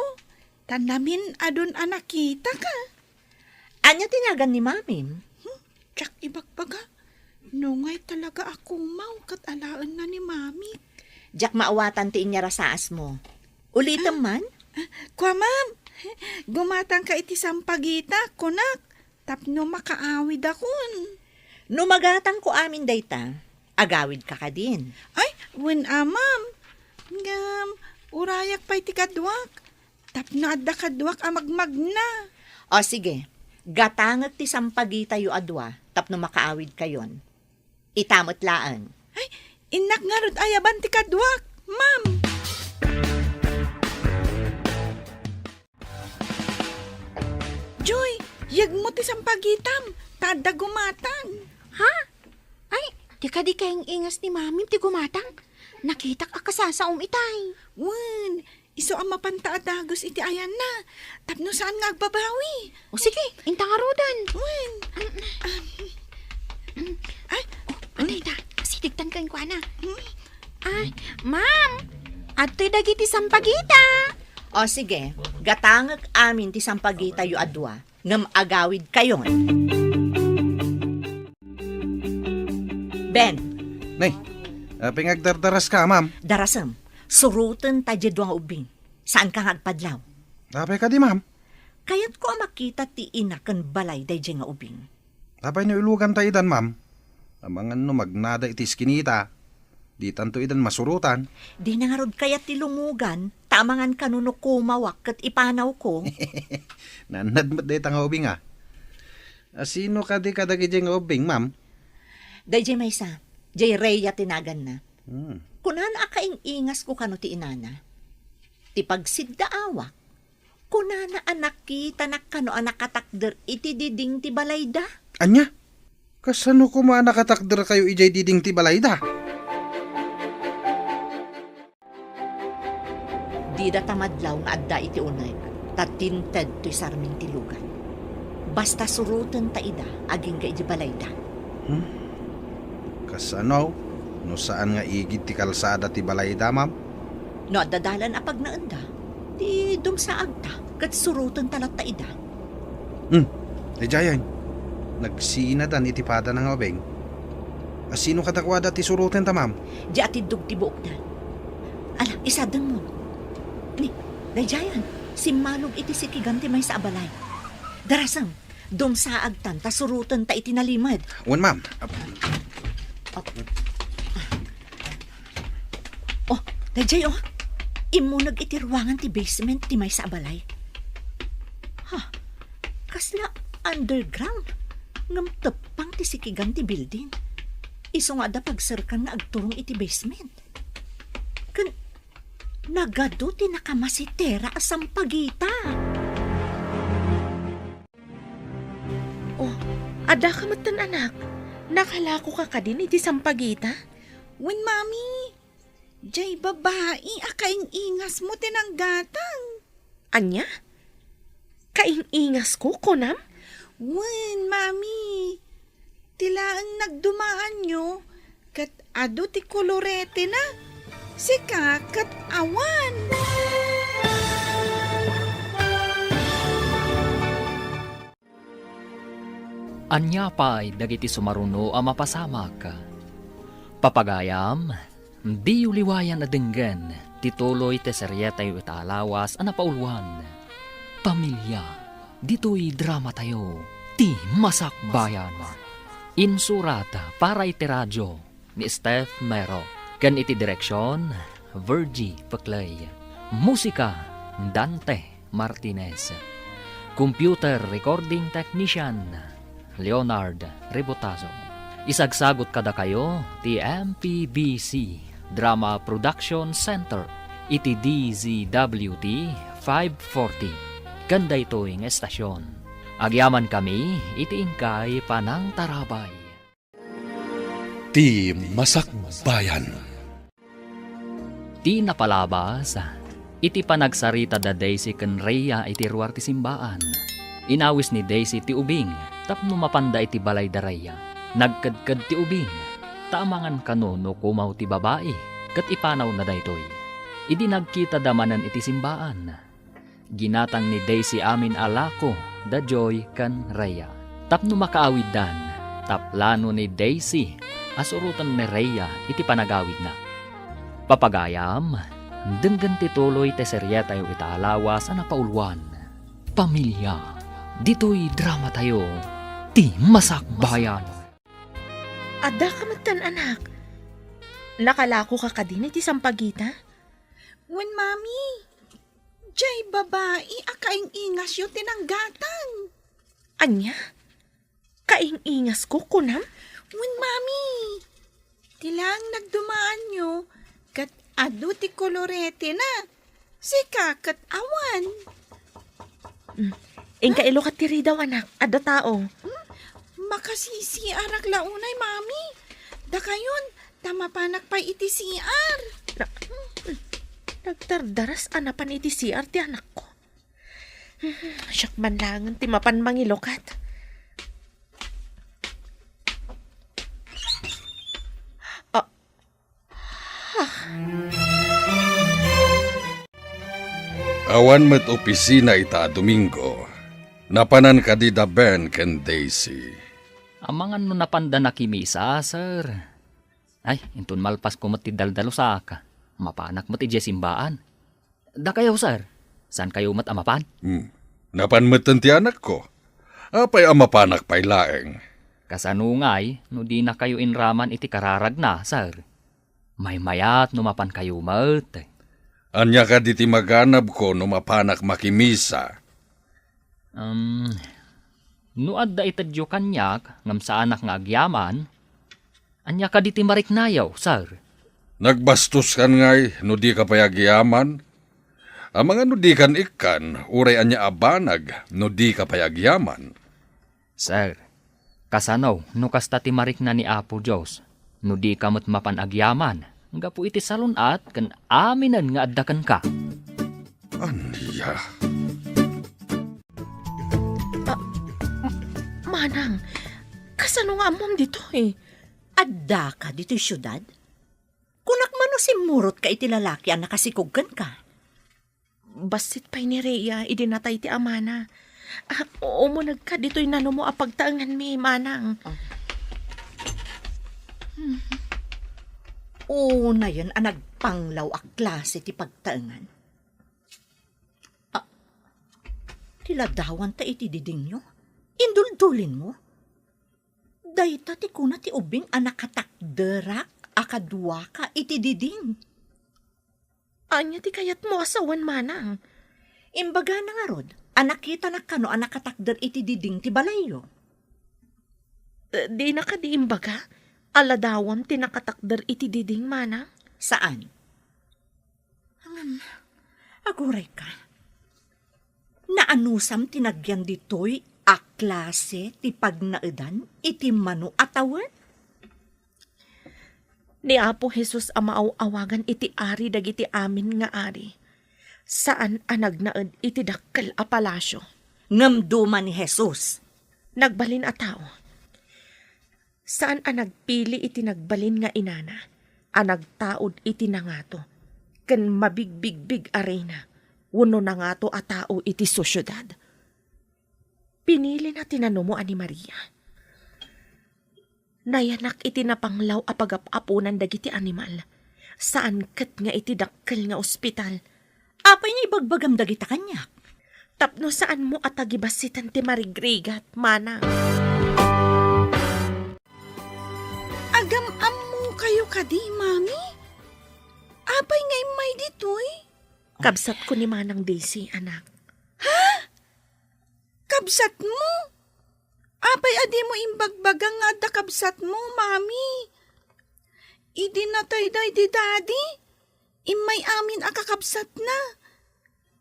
Ta namin-adon a nakitaka. Ania ti nagan ni Mamim? Hmm, diak ibagbaga. Nungay talaga a kumaw ket alaenna ni Mami. Diak maawatan ti inyarasaasmo. Ulitem man? Ah, kua, ma'am. Gumatangka iti sampagita, kunak. Tapno makaawidakon. No magatangko amin dayta, agawidka kadin. Ay, wen a, ma'am. Ngem, urayak pay ti kaduak. Tapno adda kaduak a magmagna. O sige, gatangek ti sampagitayo a dua tapno makaawidkayon. Ita met laeng. Ay, innak ngarud ayaban ti kaduak, ma'am. Joy, yegmo ti sampagitam, ta adda gumatang. Ha? Ay, di kadi kaing-ingas ni Mami ti gumatang? Nakitak a kasasaom itay. Wen, isu a mapanta a dagus iti ayanna, tapno saan nga agbabawi. O sige, inta ngaruden. Wen. Ay, o, adda ita. Asidegtan kenkuana. Ay, ma'am, adtoy dagiti sampagita. O sige, gatangek amin ti sampagitayo a dua, ngem agawidkayon. Ben. Nay, apay nga agdardaraska, ma'am? Darasem, surotenta diay dua nga ubbing. Saanka nga agpadlaw? Apay kadi, ma'am? Kayatko a makita ti ina ken balay daydiay nga ubbing. Apay no iluganta idan, ma'am? Amangan no magnada iti iskinita. Ditanto idan masurotan. Dina ngarud kayat ti lumugan, ta amangan kano no kumawak ket ipanawko. Naannad met dayta nga ubbing, a. A, sino kadi kadagiti nga ubbing, ma'am? Daydiay maysa, diay Rhea ti naganna. Hmm. Kunana a kaing-ingasko kano ti inana. Ti pagsiddaawak, kunana a nakitanak kano a nakatakder iti diding ti balayda. Ania? Kasano koma a nakatakderkayo idiay diding ti balayda? Dida ta madlaw nga adda iti uneg, ta tinted toy sarming ti lugan. Basta suroten ta ida agingga iti balayda. Hmm? Kasano? No saan nga igid ti kalsada ti balayda, ma'am? No adda dalan a pagnaenda, ti dumsaagta, ket suroten ta latta ida. Hmm, daydiayen. Nagsinadan iti padana nga ubing. A, sino kadakuada ti suroten ta, ma'am? Di atiddog ti buokda. Ala, isadengmo. Ni, daydiayen, simmalog iti sikigan ti maysa a balay. Darasem, dumsaagtan ta suroten ta iti nalimed. Wen, ma'am. Oh, daydiay, oh. Immuneg iti ruangan ti basement ti maysa a balay. Ha, kasla underground. Ngem teppang ti sikigan ti building. Isu nga adda pagserkan nga agturong iti basement. Ken nagadu ti nakamasitera a sampagita. Oh, adda ka metten, anak. Nakalakoka kadin iti sampagita? Wen, Mami. Jay babai a kaing-ingasmo ti nanggatang. Ania? Kaing-ingasko, kunam? Wen, Mami. Ti laeng nagdumaanyo, ket adu ti koloretena. Sika ket awan. Ania pay dagiti sumaruno a mapasamak? Papagayam, diyo liwayan a denggen ti tuloy ti serietayo ita a lawas a napauluan, Pamilya. Ditoy dramatayo, Ti Masakbayan. Insurat para iti radio ni Steph Mero, ken iti direksion, Virgie Peclay. Musika, Dante Martinez. Computer recording technician, Leonard Rebotazo. Isagsagot kadakayo ti M P B C Drama Production Center iti D Z W T five forty. Ken daytoy nga estasion, agyamankami iti inkay panangtarabay. Ti Masakbayan. Ti napalabas, iti panagsarita da Daisy ken Rhea iti ruar ti simbaan. Inawis ni Daisy ti ubing tapno mapanda iti balay da Rhea. Nagkedked ti ubing, ta amangan kano no kumaw ti babai, ket ipanawna daytoy. Idi nagkitada manen iti simbaan, ginatang ni Daisy amin a lako da Joy ken Rhea tapno makaawiddan. Ta plano ni Daisy a suroten ni Rhea iti panagawidna. Papagayam, denggen ti tuloy ti serietayo ita a lawas a napauluan, Pamilya. Ditoy dramatayo, Ti Masakbayan. Addaka metten, anak. Nakalakoka kadin iti sampagita? Wen, Mami. Jay babai a kaing-ingasyo ti nanggatang. Ania? Kaing-ingasko, kunam? Wen, Mami. Ti laeng nagdumaanyo, ket adu ti koloretena. Sika ket awan. Mm. Inka ilukat ti ridaw, anak. Adda tao. Hmm? Makasisiarak la unay, Mami. Dakayon, ta mapanak pay iti C R. Na-, nagdardaras a napan iti C R ti anakko. Siak man laengen ti mapan mangilukat. Ah. Ah. Awan met opisina ita a Domingo. Napanan kadi da Ben ken Daisy? Amangan no napanda nakimisa, sir. Ay, inton malpasko met ti daldalusak, mapanak met idiay simbaan. Dakayo, sir, saankayo met a mapan? Hmm. Napan metten ti anakko. Apay a mapanak pay laeng? Kasano ngay no dinakayo inraman iti kararagna, sir? Maymayat no mapankayo met. Ania kadi ti maganabko no mapanak makimisa? Um, no adda itedyo kaniak ngem saanak nga agyaman, ania kadi ti mariknayo, sir? Nagbastos kan ngay no dika pay agyaman? Amangan no dikan ikkan, uray ania a banag no dika pay agyaman? Sir, kasano no kasta ti marikna ni Apo Dios, no dika met mapan agyaman gapu iti salun-at ken aminen nga adda kenka? Ania? Ah, M-, Manang, kasano nga ammom ditoy? Addaka ditoy siudad? Kunak man no simmurotka iti lalaki a nakasikog kenka? Bassit pay ni Rhea idi natay ti amana. Ah, umunegka ditoy nanumo a pagtaenganmi, Manang. Ah. Unayen a nagpanglaw a klase ti pagtaengan. Ah, ti ladawanta iti didingyo? Induldulinmo? Dayta ti kuna ti ubing a nakatakderak a kaduaka iti diding. Ania ti kayatmo a sawen, Manang? Imbagana ngarud a nakitanak kano a nakatakder iti diding ti balayyo. Eh, dina kadi imbaga a ladawam ti nakatakder iti diding, Manang? Saan. Ngem, agurayka. Naanusam ti nagyan ditoy a klase ti pagnaedan iti mano a tawen? Ni Apo Jesus a maaw-awagan iti Ari dagiti amin nga ari, saan a nagnaed iti dakkel a palasio. Ngem duma ni Jesus. Nagbalin a tao. Saan a nagpili iti nagbalin nga inana a nagtaud iti nangato ken mabigbigbig a reyna wenno nangato a tao iti sosiedad. Pinilina ti nanumoan ni Maria. Nayanak iti napanglaw a pagap-aponan dagiti animal. Saan ket nga iti dakkel nga ospital. Apay nga ibagbagam dagita kaniak? Tapno saanmo a tagibassitan ti marigrigat, manang. Agam-ammokayo kadi, Mami? Apay nga immay ditoy? Kabsatko ni Manang Daisy, anak. Ha? Kabsatmo? Apay a dimo imbagbaga nga adda kabsatmo, Mami? Idi natay daydi Daddy, immay amin a kakabsatna.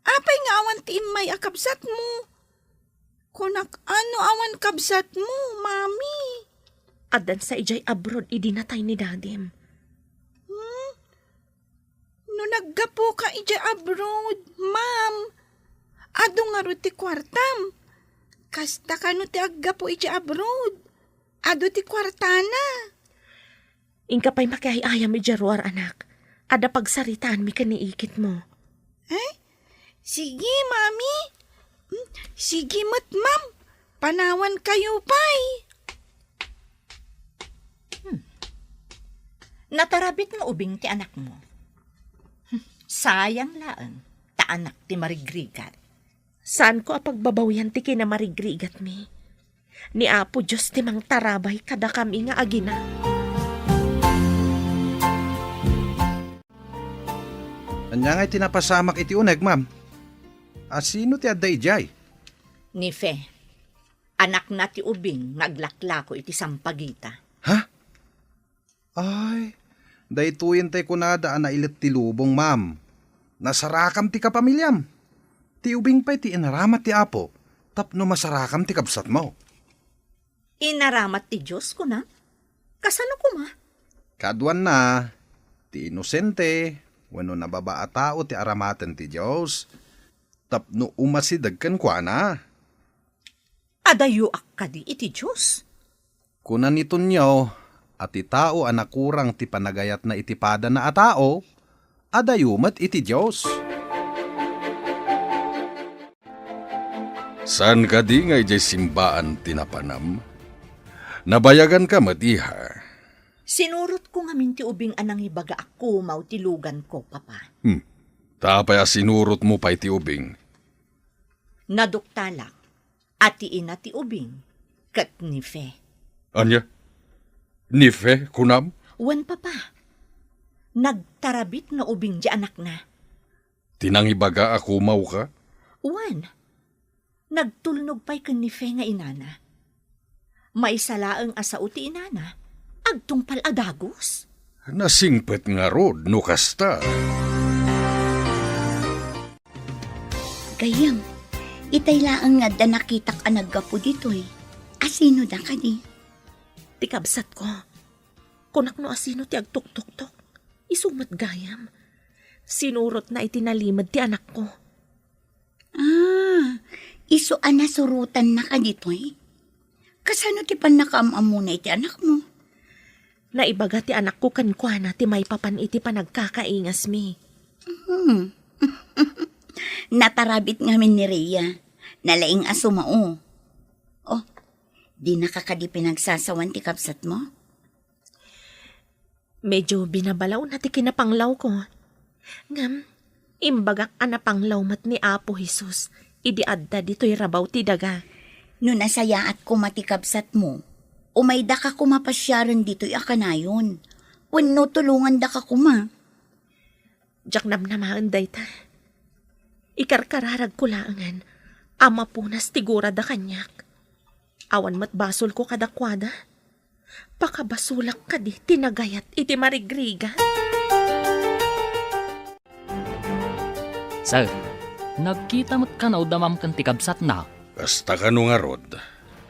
Apay nga awan ti immay a kabsatmo? Kunak, ano awan kabsatmo, Mami? Addan sa idiay abroad idi natay ni Dadim. Hmm? No naggapuka idiay abroad, Ma'am, adu ngarud ti kuartam. Kasta kano ti aggapu idiay abroad? Adu ti kuartana. Inka pay makiay-ayam idiay ruar, anak. Adda pagsaritaanmi ken ni ikitmo. Eh? Sige, Mami. Hmm, sige met, Ma'am. Panawankayo pay. Hmm. Natarabit nga ubing ti anakmo. Hmm. Sayang laeng, ta anak ti marigrigat. Saanko a pagbabawian ti kinamarigrigatmi. Ni Apo Dios ti mangtarabay kadakami nga agina. Ania ngay ti napasamak iti uneg, ma'am? A, sino ti adda idiay? Ni Fe. Anakna ti ubing nga aglaklako iti sampagita. Ha? Ay, daytoyen tay kunada a nailet ti lubong, ma'am. Nasarakam ti kapamiliam. Ti ubing pay ti inaramat ti Apo tapno masarakam ti kabsatmo. Inaramat ti Dios, kunam? Kasano koma? Kaduanna, ti inosente wenno nababa a tao ti aramaten ti Dios tapno umasideg kenkuana. Adayoak kadi iti Dios? Kuna ni Tonio a ti tao a nakurang ti panagayatna iti padana a tao, adayo met iti Dios. Saan kadi nga idiay simbaan ti napanam? Nabayaganka met, iha. Sinurotko ngamin ti ubing a nangibaga a kumaw ti luganko, Papa. Hmm. Ta apay a sinurotmo pay ti ubing? Naduktalak a ti ina ti ubing ket ni Fe. Ania? Ni Fe, kunam? Wen, Papa. Nagtarabit nga ubing ti anakna. Ti nangibaga a kumawka? Wen. Nagtulnog pay ken ni Fe nga inana. Maysa laeng a sao ti inana, agtungpal a dagus. Nasingpet ngarud no kasta. Gayyem, itay laeng nga adda nakitak a naggapu ditoy. Asino da kadi? Ti kabsatko. Kunak no asino ti agtuktuktok. Isu met gayam. Sinurotna iti nalimed ti anakko. Ah, isu a nasurotannaka ditoy? Kasano ti pannakaam-ammona iti anakmo? Naibaga ti anakko kenkuana ti maipapan iti panagkakaingasmi. Hmm. Natarabit ngamin ni Rhea. Nalaing a sumao. Oh, dinaka kadi pinagsasawan ti kabsatmo? Medyo binabalawna ti kinapanglawko. Ngem, imbagak a napanglaw met ni Apo Jesus idi adda ditoy rabaw ti daga. No nasayaat koma ti kabsatmo, umaydaka koma pasiaren ditoy a kanayon, wenno tulongandaka koma. Diak namnamaen dayta. Ikarkararagko laengen a mapunas ti gurada kaniak. Awan met basolko kadakuada. Pakabasolak kadi ti nagayat iti marigrigat? Sir, nagkita met kano da ma'am ken ti kabsatna? Kasta kano ngarud,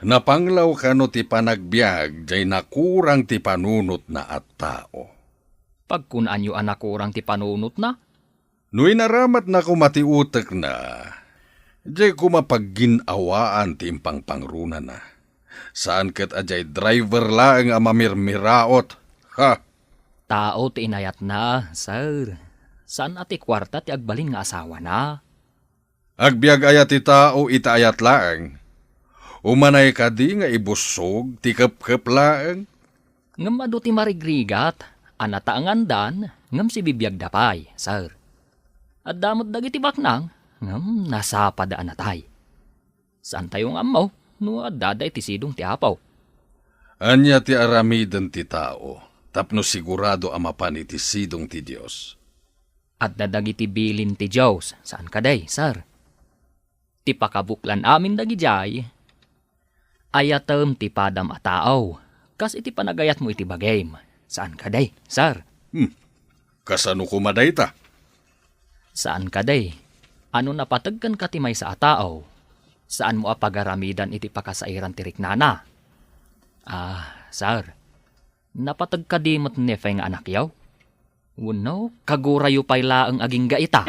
napanglaw kano ti panagbiag jay nakurang ti panunotna a tao? Pagkunaanyo a nakurang ti panunotna? No inaramatna koma ti utekna, jay koma paggin-awaan ti impangpangrunana. Saan ket a diay driver laeng a mamirmiraot. Ha! Tao ti inayatna, sir. Saan a ti kuarta ti agbalin nga asawana. Agbiag aya ti tao iti ayat laeng? Umanay kadi nga ibussog ti kepkep laeng? Ngem adu ti marigrigat a nataengandan ngem sibibiagda pay, sir. Adda met dagiti baknang ngem nasapada a natay. Saantayo nga ammo no addada iti sidong ti Apo. Ania ti aramiden ti tao tapno sigurado a mapan iti sidong ti Dios? Adda dagiti bilin ti Dios, saan kadi, sir? Ti pakabuklan amin dagidiay, ayatem ti padam a tao, kas iti panagayatmo iti bagim, saan kadi, sir? Hmm. Kasano koma dayta? Saan kadi, ano napategkenka ti maysa a tao, saanmo a pagaramidan iti pakasairan ti riknana? Ah, sir, napateg kadi met ni Fe nga anakyo? Wenno, kagurayo pay laeng agingga ita?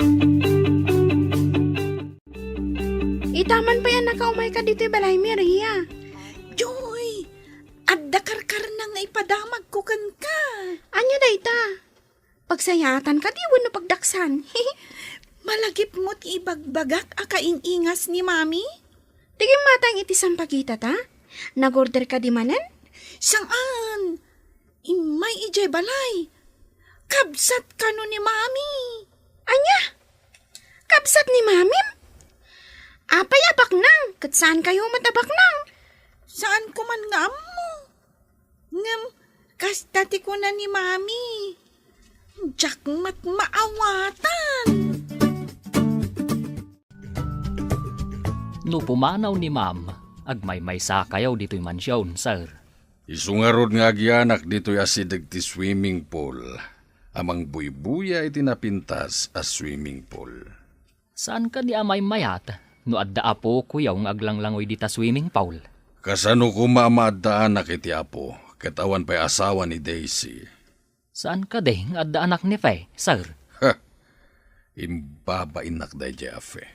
Ita man pay a nakaumay ka ditoy balay, Maria. Joy, adda karkarna nga ipadamagko kenka. Ania dayta? Pagsayaatan kadi wenno pagdaksan? Malagipmo ti ibagbagak a kain-ingas ni Mami? Ti gimmatang iti sampagita ta? Nag-order kadi manen? Saan? Immay idiay balay. Kabsat kano ni Mami? Ania? Kabsat ni Mamim? Apay a baknang? Ket saankayo met a baknang? Saanko man nga ammo. Ngem, kasta ti kuna ni Mami. Diak met maawatan. No pumanaw ni Ma'am, agmaymaysakayo ditoy mansion, sir. Isu ngarud nga agianak ditoy asideg ti swimming pool a mangbuybuya iti napintas a swimming pool. Saan kadi a maymayat no adda apokoyo nga aglanglangoy dita swimming pool? Kasano koma a maaddaanak iti apo ket awan pay asawa ni Daisy? Saan kadi nga adda anak ni Fe, sir? Ha! Imbabainnak daydiay a Fe.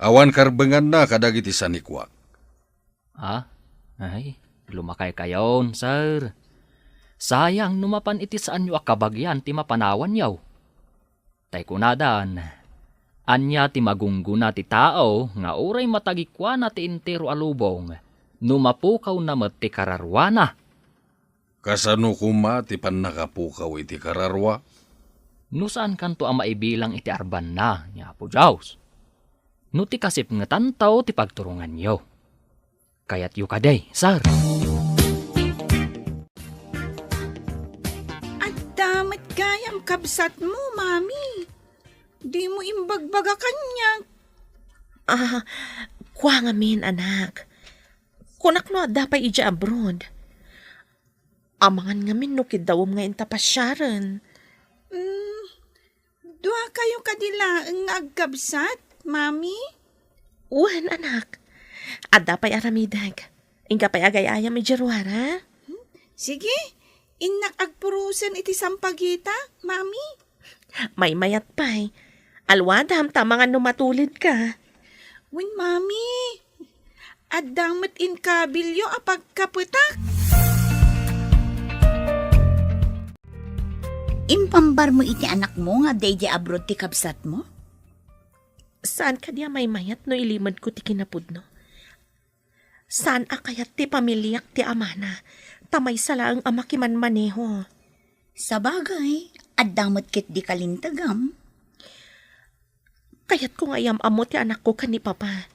Awan karbenganna kadagiti sanikuak. Ah? Ay, lumakaykayon, sir. Sayang no mapan iti saanyo a kabagian ti mapanawanyo. Tay kunadan, ania ti magunggona ti tao nga uray matagikuana ti entero a lubong no mapukawna met ti kararuana? Kasano koma ti pannakapukaw iti kararua? No saankanto a maibilang iti arbanna ni Apo Dios, no ti kasipngetanto ti pagturonganyo. Kayatyo kadi, sir? Adda met gayam kabsatmo, Mami. Dimo imbagbaga kaniak. Ah, kua ngamin, anak. Kunak no adda pay idiay abroad. Amangan ngamin no kiddawem nga inta pasiaren. Mm, duakayo kadi laeng nga agkabsat, Mami? Wen, anak. Adda pay aramidek. Inka pay agay-ayam idiay ruar, a? Sige, innak agpurosen iti sampagita, Mami. Maymayat pay. Alwadam ta amangan no matulidka. Wen, Mami. Adda met inkabilyo a pagkapetak. Impambarmo iti anakmo nga adda idiay abroad ti kabsatmo? Saan kadi a maymayat no ilimedko ti kinapudno? Saan a kayat ti pamiliak ti amana, ta maysa laeng a makimanmaneho. Sabagay, adda met ketdi kalintegam. Kayatko nga iyam-ammo ti anakko ken ni Papa.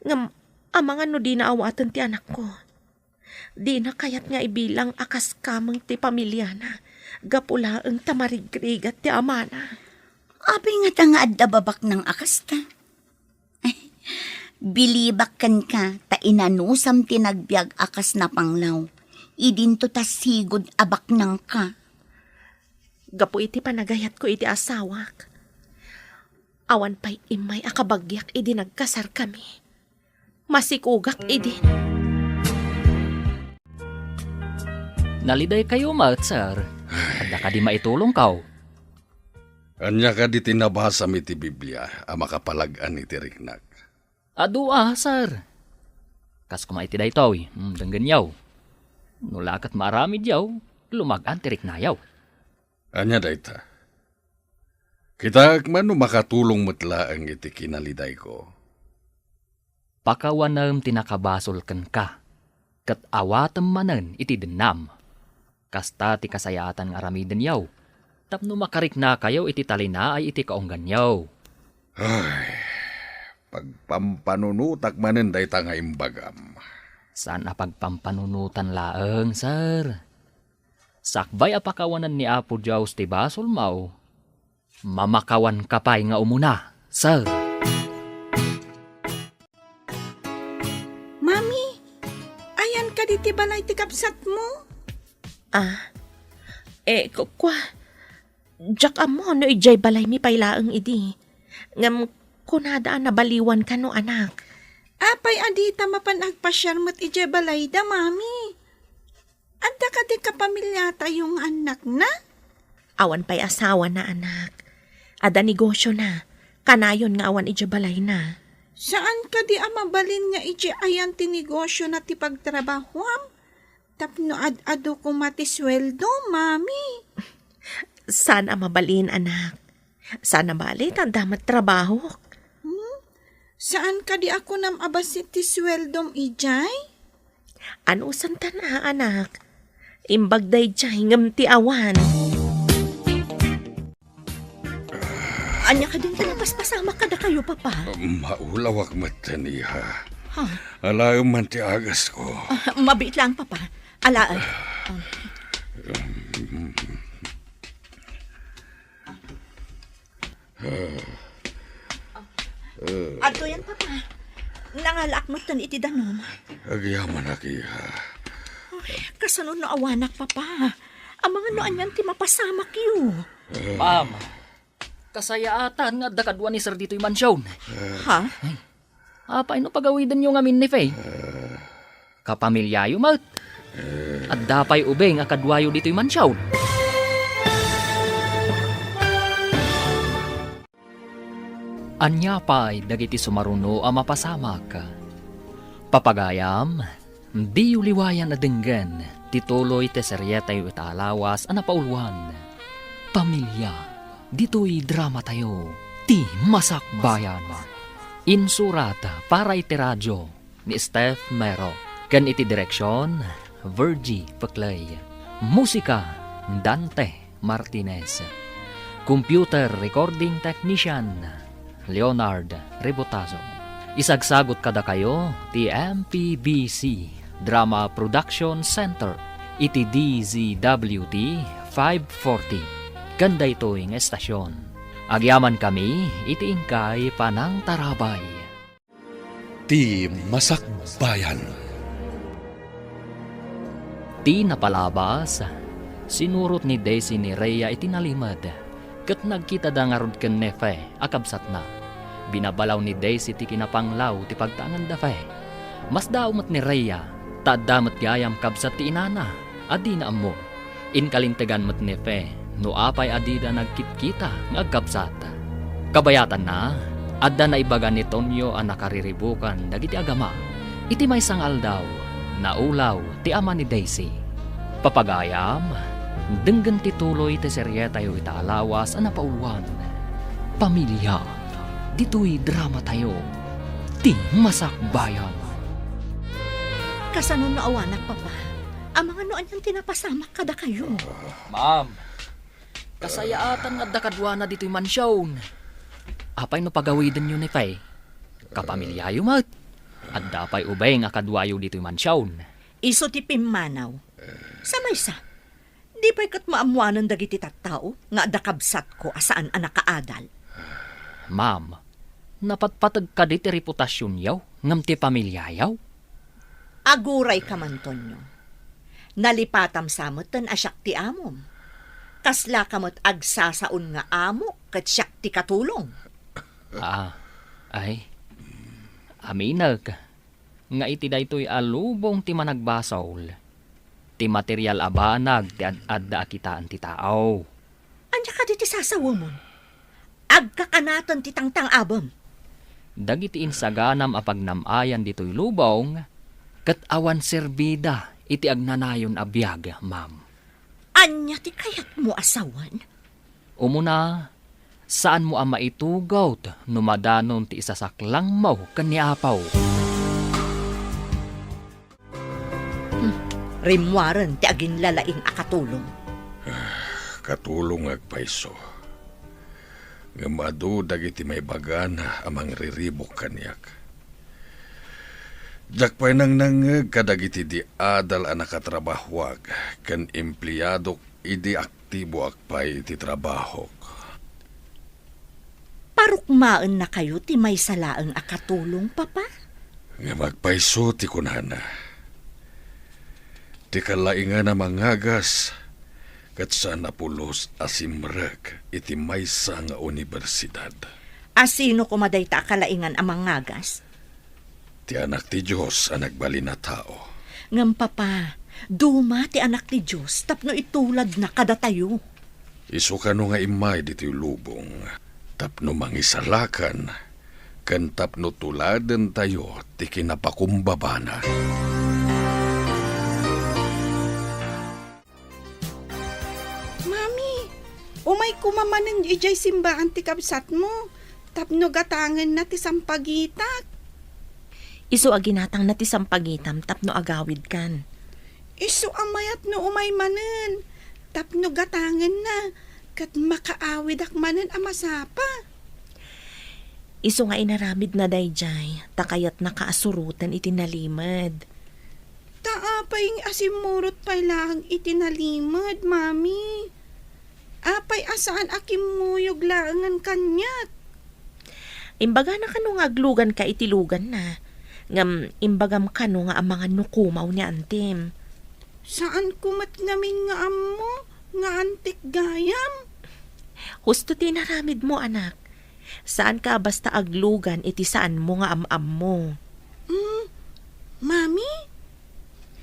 Ngem amangan no dina awaten ti anakko. Dina kayat nga ibilang a kas kameng ti pamiliana, gapu laeng ta marigrigat ti amana. Apay ngata nga adda babaknang a kasta? Bilibak kenka ta inanusam ti nagbiag a kas napanglaw. Idinto ta sigud a baknangka. Gapu iti panagayatko iti asawak, awan pay immay a kabagiak idi nagkasarkami. Masikogak idin. Nalidaykayo met, sir. Adda kadi maitulongko? Ania kadi ti nabasam iti Biblia a makapalag-an iti riknak? Adu a, sir. Kas koma iti daytoy, mm, denggenyo. No la ket maaramidyo, lumag-an ti riknayo. Ania dayta? Kitaek man no makatulong met laeng iti kinalidayko. Pakawanem ti nakabasol kenka, ket awatem manen iti dennam. Kasta ti kasayaatan nga aramidenyo, tapno makariknakayo iti talinaay iti kaungganyo. Ay, pagpampanunotak manen dayta nga imbagam. Saan a pagpampanunotan laeng, sir. Sakbay a pakawanan ni Apo Dios ti basolmo, mamakawanka pay nga umuna, sir. Mami, ayan kadi ti balay ti kabsatmo? Ah, eh, ku-, kua, diak ammo no idiay balaymi pay laeng idi. Ngem kunada a nabaliwan kano, anak. Apay a dita mapan agpasiar met idiay balayda, Mami? Adda kadi kapamiliatayo nga annakna? Awan pay asawana, anak. Adda negosiona. Kanayon nga awan idiay balayna. Saan kadi a mabalin nga idiay ayan ti negosiona ti pagtrabahuam? Tapno ad-adu koma ti sueldo, Mami. Saan a mabalin, anak. Saan a bali ta adda met trabahok. Hmm? Saan kadi a kunam a bassit ti sueldom idiay? Anusantan a, anak. Imbag daydiay ngem ti awan. Ania kadin ti napaspasamak kadakayo, Papa? Maulawak metten, iha. Ha? Alaem man ti agasko. Ah, mabiit lang, Papa. Alaem. Ah. Adtoyen, Papa. Nangalaak metten iti danum. Agyamanak, iha. Ay, kasano no awanak, Papa? Amangan no anian ti mapasamakyo. Ma'am, kasayaatan nga adda kadua ni Sir ditoy mansion. Ha? Apay no pagawidenyo ngamin ni Faye? Kapamiliayo met. Adda pay ubing a kaduayo ditoy mansion. Ania pay dagiti sumaruno a mapasamak? Papagayam, diyo liwayan a denggen ti tuloy ti serietayo ita a lawas a napauluan, Pamilia, ditoy dramatayo, Ti Masakbayan. Insurat para iti radio ni Steph Mero, ken iti direksion, Virgie Peclay. Musika, Dante Martinez. Computer recording technician, Leonard Rebotazo. Isagsagut kadakayo ti M P B C Drama Production Center iti D Z W T five forty. Ken daytoy nga estasyon, agyamankami iti inkay panangtarabay. Ti Masakbayan. Ti napalabas, sinurot ni Daisy ni Rhea iti nalimed, ket nagkitada ngarud ken ni Fe a kabsatna. Binabalaw ni Daisy ti kinapanglaw ti pagtaenganda Fe. Masdaaw met ni Rhea, ta adda met gayam kabsat ti inana a dina ammo. Inkalintegan met ni Fe no apay a dida nagkitkita nga agkabsat. Kabayatanna, adda naibaga ni Tonyo a nakariribukan dagiti agama. Iti maysa nga aldaw, naulaw ti ama ni Daisy. Papagayam, denggen ti tuloy ti serietayo ita a lawas a napauluan, Pamilia, ditoy dramatayo, Ti Masakbayan. Kasano no awanak, Papa? Amangan no anian ti napasamak kadakayo. Ma'am, kasayaatan nga adda kaduana ditoy mansion. Apay no pagawidenyo ni Fe? Kapamiliayo met. Adda pay ubing a kaduayo ditoy mansion. Isu ti pimmanaw. Sa maysa, di pay ket maammoanen dagiti tattao nga adda kabsatko a saan a nakaadal. Ma'am, napatpateg kadi ti reputasionyo ngem ti pamiliayo? Agurayka man, Tonyo. Nalipatam sa metten a siak ti amom. Kaslaka met agsasaon nga amo ket siak ti katulong. Ah, ay. Aminek nga iti daytoy a lubong ti managbasol, ti material a banag ti ad-adda a kitaen ti tao. Ania kadi ti sasawemon? Agkakanaten ti tangtang-abem. Dagiti insaganam a pagnam-ayan ditoy lubong, ket awan serbida iti agnanayon a biag, ma'am. Ania ti kayatmo a sawen? Umuna, saanmo a maitugawt no madanon ti isasaklangmo ken ni Apo. Hmm, rimmuaren ti aginlalaing a katulong. Katulong nga agpayso. Ngem adu dagiti maibagana a mangriribuk kaniak. Diak pay nangnangngeg kadagiti di adal a nakatrabahoak ken empleadok idi aktiboak pay iti trabahok. Parukmaennakayo ti maysa laeng a katulong, Papa? Ngem agpayso ti kunana. Ti kalaingan a mangagas, ket saan a pulos a simrek iti maysa nga universidad. A sino koma dayta a kalaingan a mangagas? Ti Anak ti Dios a nagbalin a tao. Ngem, Papa, duma ti Anak ti Dios tapno ituladna kadatayo. Isu kano nga immay ditoy lubong tapno mangisalakan ken tapno tuladentayo ti kinapakumbabana. Mami, umay koma manen idiay simbaan ti kabsatmo tapno gatangenna ti sampagitak. Isu a ginatangna ti sampagitam tapno agawidkan. Isu a mayat no umay manen tapno gatangenna ket makaawidak manen a masapa. Isu nga inaramidna daydiay ta kayatnaka a suroten iti nalimed. Ta apay nga asimmurot pay laeng iti nalimed, Mami? Apay a saan a kimmuyog laengen kaniak? Imbagana kano nga agluganka iti luganna, ngem imbagam kano nga amangan no kumaw ni antim. Saanko met ngamin nga ammo nga antik gayam. Husto ti inaramidmo, anak. Saanka a basta aglugan iti saanmo nga am-ammo. Mm, Mami,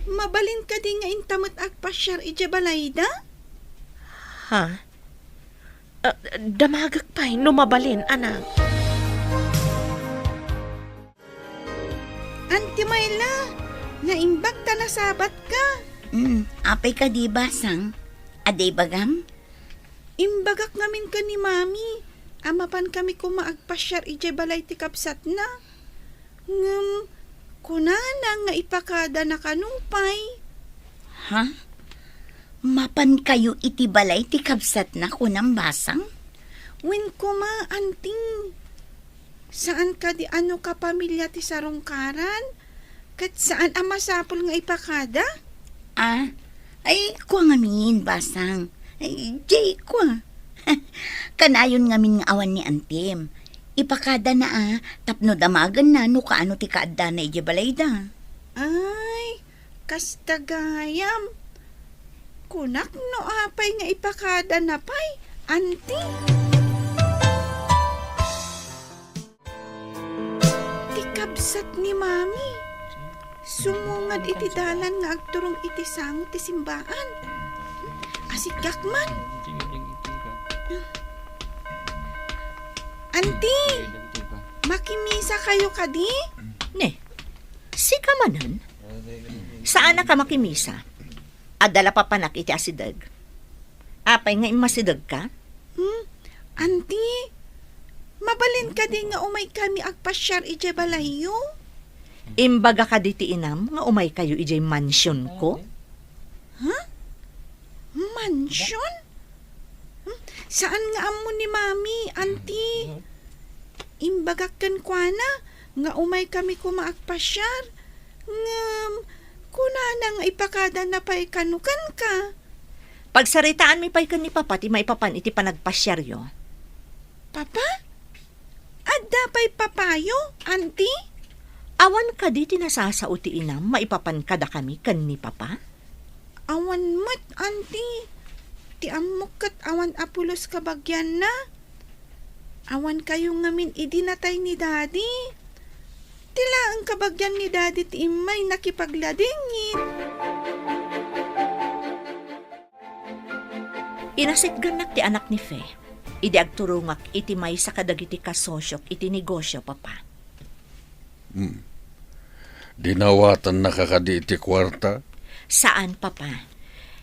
mabalin kadi nga inta met agpasiar idiay balayda? Ha? Ah, damagek pay no mabalin, anak. Anti Mayla, naimbag ta nasabatka. Mm, apay kadi, Basang? Adi ibagam? Imbagak ngamin ken ni Mami a mapankami koma agpasiar idiay balay ti kabsatna. Ngem kunana nga ipakadana kano pay. Ha? Mapankayo iti balay ti kabsatna, kunam, Basang? Wen koma, Anting. Saan kadi a no kapamilya ti sarungkaran, ket saan a masapul nga ipakada? Ah, ay, kua ngamin, Basang. Ay, jay, kua. Kanayon ngamin nga awan ni Antim. Ipakadana a, tapno damagenna no kaano ti kaaddana idiay balayda. Ay, kasta gayam. Kunak no apay nga ipakadana pay, Anti. Ti kabsat ni Mami, sumungad iti dalan nga agturong iti sango ti simbaan. Asigak man. Anti, makimisa kayo kadi? Ne, sika manen? Saanak a makimisa? Adda la papanak iti asideg. Apay nga immasidegka? Hmm? Anti, mabalin kadi nga umay kami agpasiar idiay balayyo? Imbaga kadi ti inam nga umay kayo idiay mansionko? Ha? Mansion? Hmm? Saan nga ammo ni Mami, Anti? Imbagak kenkuana nga umay kami koma agpasiar. Ngem, kunana nga ipakadana pay kano kenka. Pagsaritaanmi pay ken ni Papa ti maipapan iti panagpasiaryo. Papa? Adda pay papayo, Anti? Awan kadi ti nasasao ti inam maipapan kadakami ken ni Papa? Awan met, Anti. Ti ammok ket awan a pulos kabagianna. Awan kayo ngamin idi natay ni Daddy. Ti laeng kabagian ni Daddy ti immay nakipagladingit. Inasitgannak ti anak ni Fe idi agturongak iti maysa kadagiti kasosiok iti negosio, Papa. Hmm. Dinawatannaka kadi iti kuarta? Saan, Papa.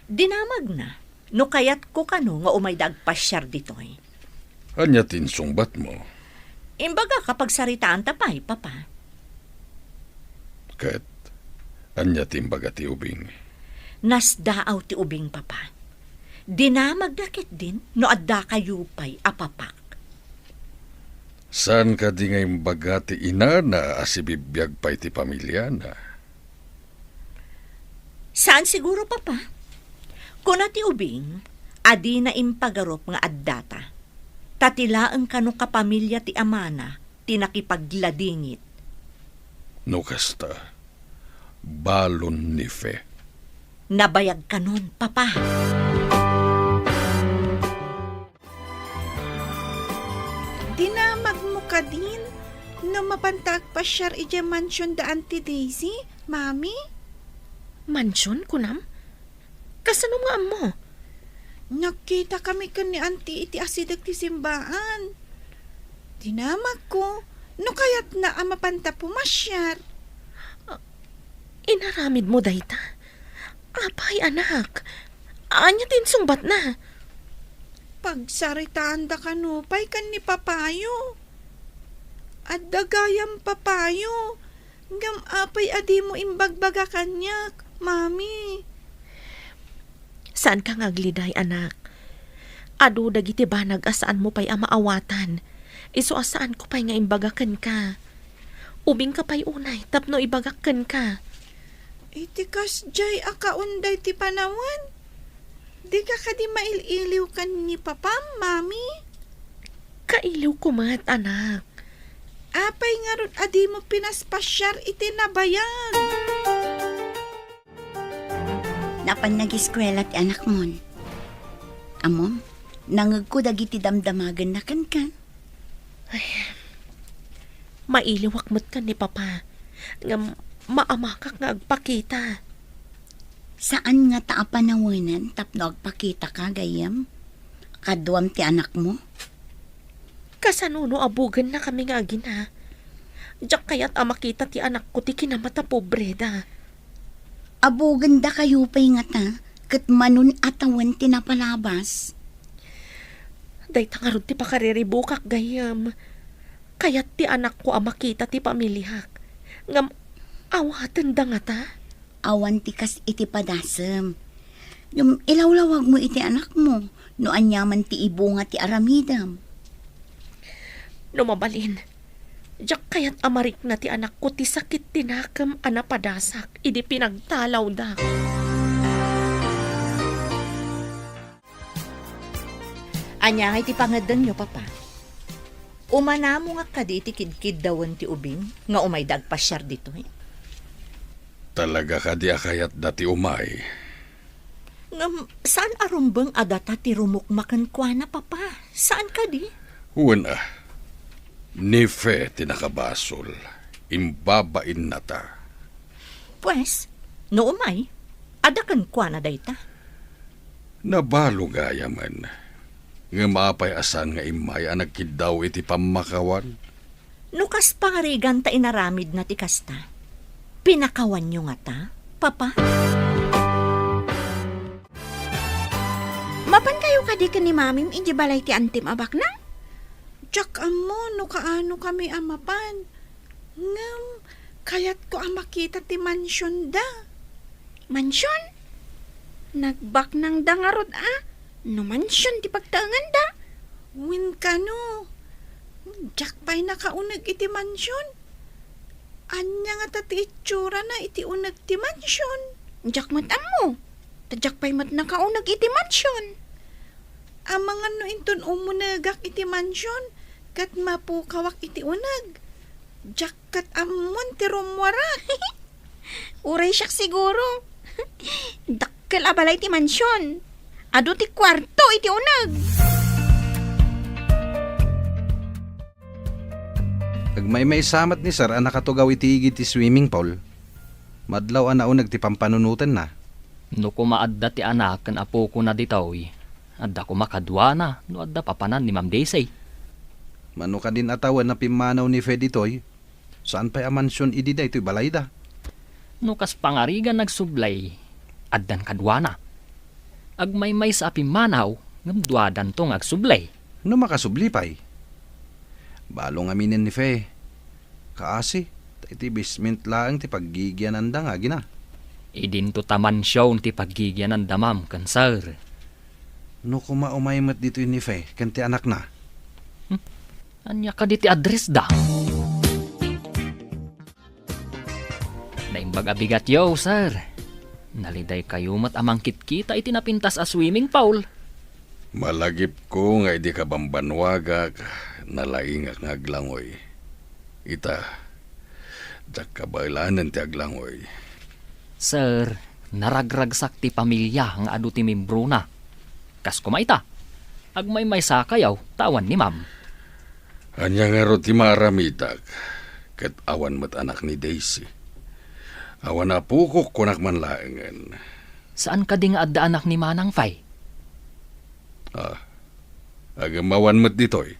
Dinamagna. No kayatko kano nga umayda agpasiar ditoy. Ania ti insungbatmo? Imbagak a pagsaritaanta pay, Papa. Ket ania ti imbaga ti ubing? Nasdaaw ti ubing, Papa. Dinamagna ketdin no adda kayo pay a papak. Saan kadi nga imbaga ti inana a sibibiag pay ti pamiliana? Saan siguro, Papa. Kuna ti ubing, a dina impagarup nga addata. Ta ti laeng kano kapamilya ti amana ti nakipagladingit. No kasta, balon ni Fe. Nabayag kanon, Papa. Dinamagmo kadin no mapanta agpasiar idiay mansion da Auntie Daisy, Mami? Mansion, kunam? Kasano nga ammo? Nagkitakami ken ni Auntie iti asideg ti simbaan. Dinamagko no kayatna a mapanta pumasiar. Ah, inaramidmo dayta? Apay, anak? Ania ti insungbatna? Pagsaritaanda kano pay ken ni Papayo. Adda gayam Papayo, ngem apay a dimo imbagbaga kaniak, Mami? Saanka nga agliday, anak. Adu dagiti banag a saanmo pay a maawatan. Isu a saanko pay nga imbaga kenka. Ubingka pay unay tapno ibagak kenka. Iti kasdiay a kaunday ti panawen, dika kadi mail-iliw ken ni Papam, Mami? Kailiwko met, anak. Apay ngarud a dimo pinaspasiar iti nabayag? Napan nagiskuela ti anakmon. Ammom, nangegko dagiti damdamagenna kenka. Ay, mailiwak met ken ni Papa, ngem maamakak nga agpakita. Saan ngata a panawenan tapno agpakitaka, gayyem? Kaduam ti anakmo? Kasano no abugennakami nga agina? Diak kayat a makita ti anakko ti kinamatapobreda. Abugenda kayo pay ngata, ket manon a tawen ti napalabas. Dayta ngarud ti pakariribukak, gayyem. Kayat ti anakko a makita ti pamiliak. Ngem awatenda ngata? Awan ti kas iti padasem. Ngem ilawlawagmo iti anakmo no aniaman ti ibunga ti aramidem. No mabalin, diak kayat a marikna ti anakko ti sakit ti nakem a napadasak idi pinagtalawda. Ania ngay ti pangedengyo, Papa? Umanamo nga kadi iti kidkiddawen ti ubing nga umayda agpasiar ditoy? Talaga kadi a kayatda ti umay? Ngem saan a rumbeng a data ti rumukma kenkuana, Papa? Saan kadi? Wen a, ni Fe ti nakabasol. Imbabainnata. Pues, no umay, adda kenkuana dayta? Nabalo gayamen. Ngem apay a saan nga immay a nagkiddaw iti pammakawan? No kas pangarigan ta inaramidna ti kasta, pinakawanyo ngata, Papa? Mapan kayo kadi ken ni Mamim idiay balay ti antim a baknang? Diak ammo no kaano kami a mapan. Ngem, kayatko a makita ti mansionda. Mansion? Nagbaknangda ngarud a no mansion ti pagtaenganda? Wen kano, diak pay nakauneg iti mansion. Ania ngata ti itsurana iti uneg ti mansion? Diak met ammo. Ta diak pay met nakauneg iti mansion. Amangan no inton umunegak iti mansion, ket mapukawak iti uneg. Diak ket ammon ti rummuara. Uray siak siguro. Dakkel a balay ti mansion. Adu ti kuarto iti uneg. Agmaymaysa met ni Sir a nakatugaw iti igid ti swimming pool. Madlaw a nauneg ti pampanunotenna. No koma adda ti anak ken apokona ditoy, adda koma kaduana no adda papanan ni Ma'am Daisy. Mano kadin a tawen a pimmanaw ni Fe ditoy, saan pay a mansion idi daytoy balayda? No kas pangarigan agsublay, addan kaduana. Agmaymaysa a pimmanaw, ngem duadanto nga agsublay. No makasubli pay. Balo ngaminen ni Fe. Kaasi, ta iti basement laeng ti paggigiananda nga agina. Idinto ta mansion ti paggigiananda, ma'am, ken sir. No koma umay met ditoy ni Fe ken ti anakna. Hmm? Ania kadi ti address da? Naimbag a bigatyo, sir. Nalidaykayo met a mangkitkita iti napintas a swimming pool. Malagipko nga idi kabambannuagak, nalaingak nga aglangoy. Ita, diak kabaelanen ti aglangoy. Sir, naragragsak ti pamilia nga adu ti membrona. Kas koma ita, agmaymaysakayo ta awan ni ma'am. Ania ngarud ti maaramidak ket awan met anak ni Daisy? Awan apok, kunak man laengen. Saan kadi nga adda anak ni Manang Fay? Ah, ngem awan met ditoy.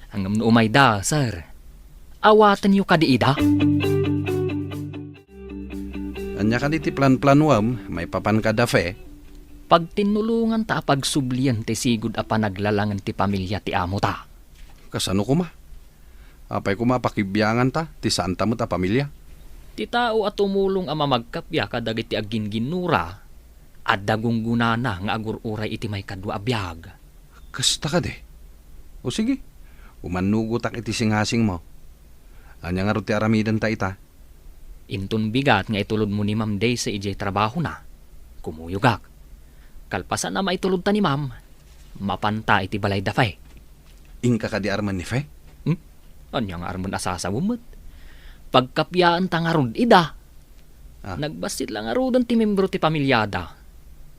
Ngem no umayda, sir, awatenyo kadi ida? Ania kadi ti planplanuem maipapan kada Fe? Pagtinnulonganta a pagsublien ti sigud a panaglalangen ti pamilia ti amota. Kasano koma? Apay koma a pakibianganta ti saanta met a pamilia? Ti tao a tumulong a mamagkappia kadagiti aggingginnura, adda gunggonana nga agur-uray iti maikadua a biag. Kasta kadi? O sige, umannugotak iti singasingmo. Ania ngarud ti aramidenta ita? Inton bigat nga itulodmo ni Ma'am Daisy idiay trabahona, kumuyogak. Kalpasan a maitulodta ni Ma'am, mapanta iti balay da Fe. Inka kadi armen ni Fe? Hmm? Ania nga armen a sasawem met? Pagkappiaanta ngarud ida. Ah. Nagbassit la ngaruden ti membro ti pamiliada.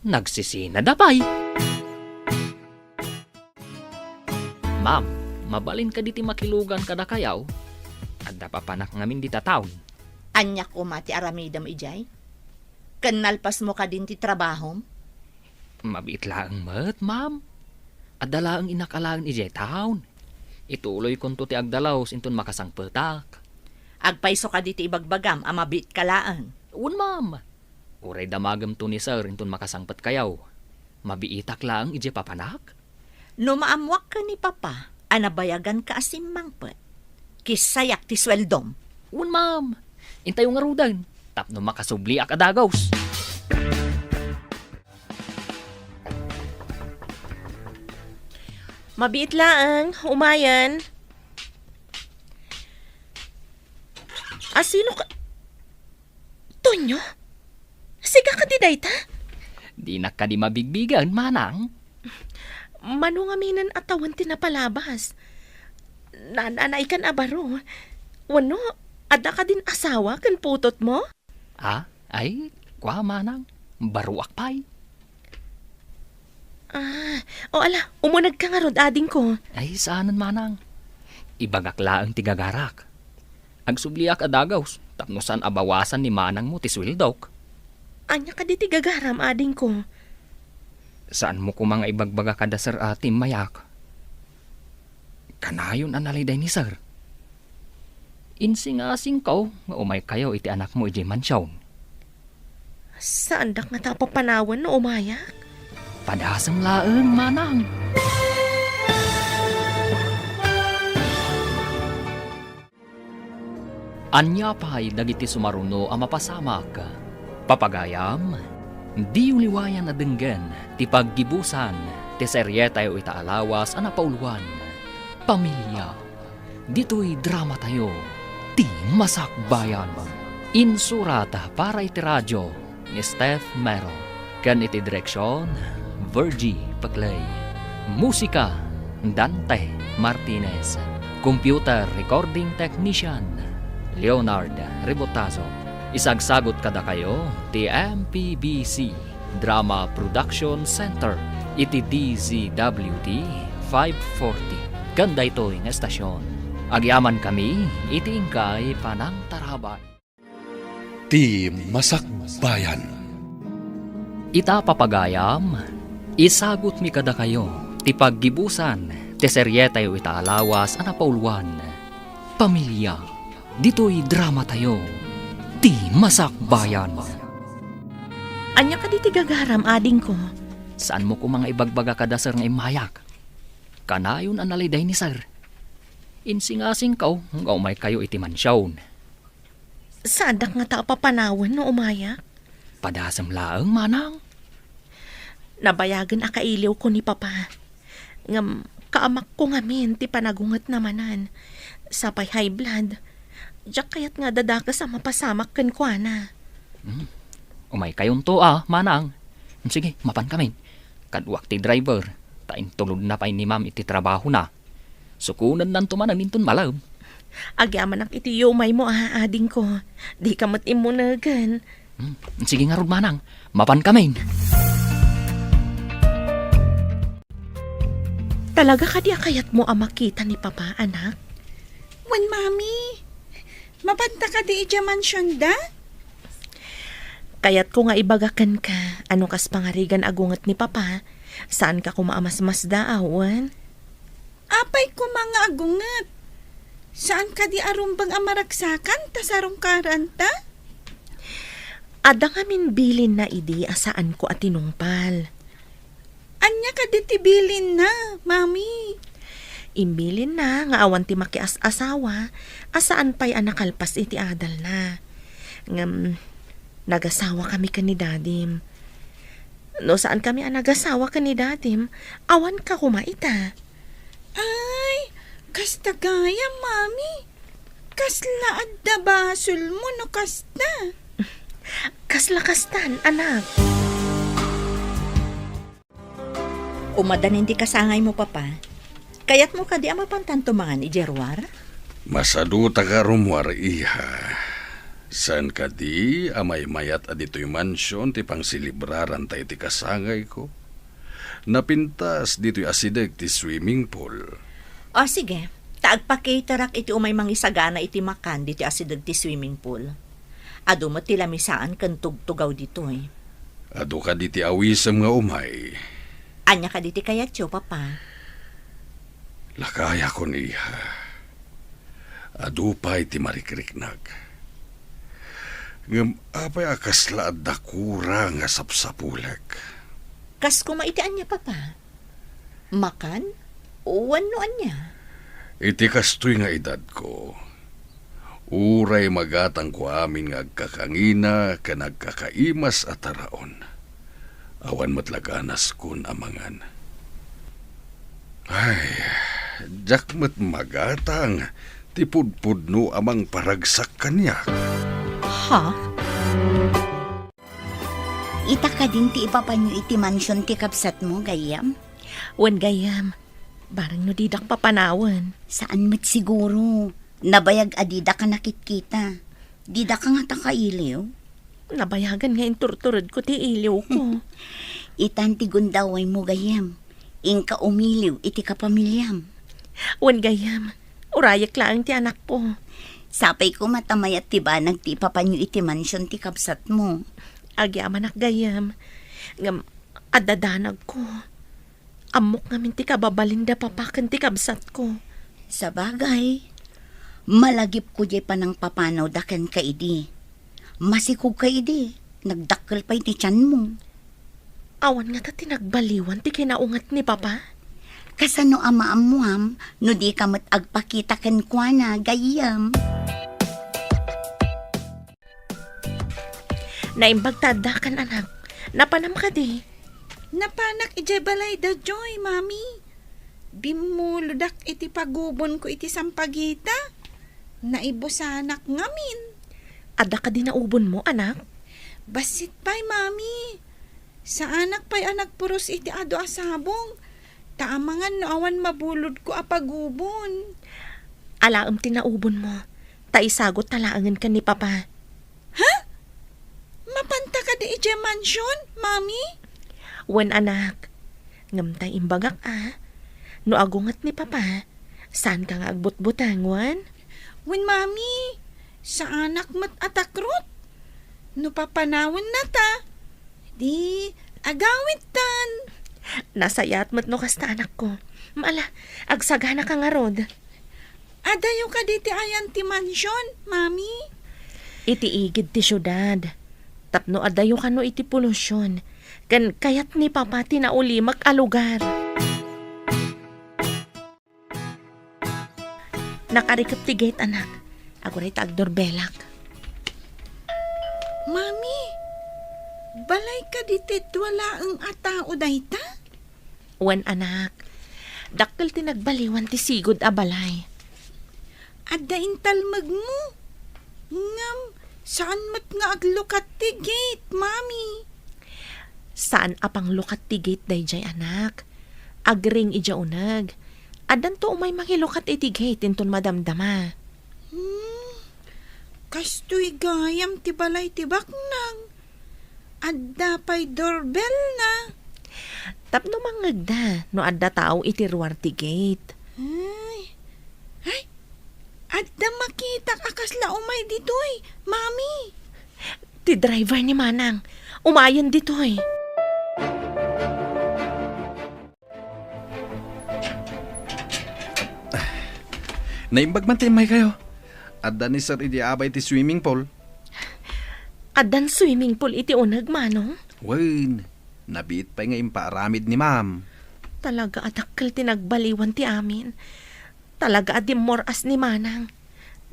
Nagsisinada pay. Ma'am, mabalin kadi ti makilugan kadakayo? Adda papanak ngamin dita town. Ania koma ti aramidem idiay? Ken nalpasmo kadin ti trabahom? Mabiit laeng met, ma'am. Adda laeng innak alaen idiay town. Ituloykonto ti agdalus inton makasangpetak. Agpayso kadi ti ibagbagam a mabiitka laeng? Wen, ma'am. Uray damagemto ni sir inton makasangpetkayo. Mabiitak laeng idiay papanak? No maammoak ken ni Papa a nabayaganka a simmangpet, kissayak ti sueldom. Wen, ma'am. Intayo ngaruden tapno makasubliak a dagus. Mabiit laeng, umayen. Asino ka? Tonyo? Sika kadi dayta? Dinak kadi mabigbigen, manang. Mano ngaminen a tawen ti napalabas? Naan-anaykan a baro. Wenno, adda kadin asawa ken putotmo? Ah, ay, kua, manang. Baroak pay. Ah, o ala, umunegka ngarud, adingko. Ay, saanen, manang. Ibagak laeng ti gagarak. Agsubliak a dagus, tapno saan a bawasan ni manangmo ti sueldok. Ania kadi ti gagaram, adingko? Saanmo koma nga ibagbaga kada sir a timmayak? Kanayon a naliday ni sir. Insingasingko nga umaykayo iti anakmo idiay mansion. Saandak ngata a papanawen no umayak? Padasem laeng, manang. Ania pay dagiti sumaruno a mapasamak? Papagayam, diyo liwayan a denggen ti paggibusan ti serietayo ita a lawas a napauluan, Pamilia. Ditoy dramatayo, Ti Masakbayan. Insurat para iti radio ni Steph Mero, ken iti direksion, Virgie Peclay. Musika, Dante Martinez. Computer recording technician, Leonard Rebotazo. Isagsagut kadakayo ti M P B C Drama Production Center iti D Z W T five forty. Ken daytoy nga estasion, agyamankami iti inkay panangtarabay. Ti Masakbayan. Ita, papagayam, isagutmi kadakayo ti paggibusan ti serietayo ita a lawas a napauluan, Pamilia. Ditoy dramatayo, Ti Masakbayan. Ania kadi ti gagaram, adingko? Saanmo koma nga ibagbaga kada sir nga immayak? Kanayon a naliday ni sir. Insingasingko nga umaykayo iti mansion. Saandak ngata a papanawen no umayak? Padasem laeng, manang. Nabayagen a kailiwko ni Papa. Ngem kaamakko ngamin ti panagungetna manen. Sapay high blood. Diak kayat nga adadakes a mapasamak kenkuana. Hmm. Umaykayonto a, manang. Sige, mapankamin. Kaduak ti driver, ta intulodna pay ni Ma'am iti trabahona. Sukonennanto manen inton malem. Agyamanak iti yumaymo a, adingko. Dika met immunegen. Hmm, sige ngarud, manang. Mapankamin. Talaga kadi a kayatmo a makita ni Papa, anak? Wen, Mami. Mapanta kadi idiay mansionda? Kayatko nga ibaga kenka a no kas pangarigan a gunget ni Papa, saanka koma a masmasdaaw, wen? Apay koma nga agunget? Saan kadi a rumbeng a maragsakan ta sarungkaranta? Adda ngamin bilinna idi a saanko a tinungpal. Ania kadi ti bilinna, Mami? Imbilinna nga awan ti makias-asawa a saan pay a nakalpas iti adalna. Ngem, nagasawakami ken ni Dadim. No saankami a nagasawa ken ni Dadim, awanka koma ita. Ay, kasta gayam, Mami. Kasla adda basolmo no kasta. Kasla kastan, anak. Umadda nin ti kasangaymo, Papa. Kayatmo kadi a mapantanto mangan idiay ruar? Masaduta nga rummuar, iha. Saan kadi a maymayat a ditoy mansion ti pangselebraranta iti kasangayko? Napintas ditoy asideg ti swimming pool. O, sige. Ta agpakaterak iti umay mangisagana iti makan ditoy asideg ti swimming pool. Adu met ti lamisaan ken tugtugaw ditoy. Adu kadi ti awisem nga umay? Ania kadi ti kayatyo, Papa? Lakayakon, iha. Adu pay ti marikriknak. Ngem apay a kasla adda kura nga sapsapulek? Kas koma iti ania, Papa? Makan? Wenno ania? Iti kastoy nga edadko, uray magatangko amin nga agkakangina ken agkakaimas a taraon. Awan met la ganaskon a mangan. Ay, diak met magatang ti pudpudno a mangparagsak kaniak. Ha? Ita kadin ti ipapanyo iti mansion ti kabsatmo, gayyem? Wen, gayyem, bareng no didak papanawen. Saan met siguro. Nabayag a didak a nakitkita. Didak a ngata kailiw. Nabayagen nga inturturedko ti iliwko. Itan ti gundawaymo, gayyem. Inka umiliw iti kapamiliam. Wen, gayyem, urayek laeng ti anakko. Sapay koma ta mayat ti banag ti ipapanyo iti mansion ti kabsatmo. Agyamanak, gayyem. Ngem, adda danagko. Ammok ngamin ti kababalin da Papa ken ti kabsatko. Sabagay, malagipko diay panangpapanawda kenka idi. Masikogka idi, nagdakkel pay ti tianmo. Awan ngata ti nagbaliwan ti kinaunget ni Papa? Kasano a maammuam no dika met agpakita kenkuana, gayyem? Naimbag ta addakan, anak. Napanam kadi? Napanak idiay balay da Joy, Mami. Bimmulodak iti pagubonko iti sampagita. Naibusanak ngamin. Adda kadi naubonmo, anak? Bassit pay, Mami. Saanak pay a nagpuros iti adu a sabong, ta amangan no awan mabulodko a pagubon. Alaem ti naubonmo, ta isaguta laengen ken ni Papa. Ha? Mapanta kadi idiay mansion, Mami? Wen, anak. Ngem ta imbagak a, no agunget ni Papa, saanka nga agbutbuteng, wen? Wen, Mami, saanak met a takrot. No papanawenna ta, di agawidtan. Nasayaat met no kasta, anakko. Ala, agsaganaka ngarud. Adayo kadi ti ayan ti mansion, Mami? Iti igid ti siudad. Tapno adayo kano iti polusion, ken kayat ni Papa ti naulimek a lugar. Nakarikep ti gate, anak. Aguray ta agdorbelak. Mami, balay kadi ti dua laeng a tao dayta? Wen, anak. Dakkel ti nagbaliwan ti sigud a balay. Adda intalmegmo. Ngem, saan met nga aglukat ti gate, Mami? Saan a panglukat ti gate daydiay, anak. Agring idiay uneg. Addanto umay mangilukat iti gate inton madamdama. Hmm, kastoy gayam ti balay ti baknang. Adda pay doorbell na. Tapno mangngegda no adda tao iti ruar ti gate. Ay. Ay, adda makitak a kasla umay ditoy, Mami. Ti driver ni Manang. Umayen ditoy. Naimbag man ti immaykayo. Adda ni Sir idi abay ti swimming pool. Addan swimming pool iti uneg, Manong? Wen, nabiit pay nga impaaramid ni Ma'am. Talaga a dakkel ti nagbaliwan ti amin. Talaga a dimmor-as ni Manang.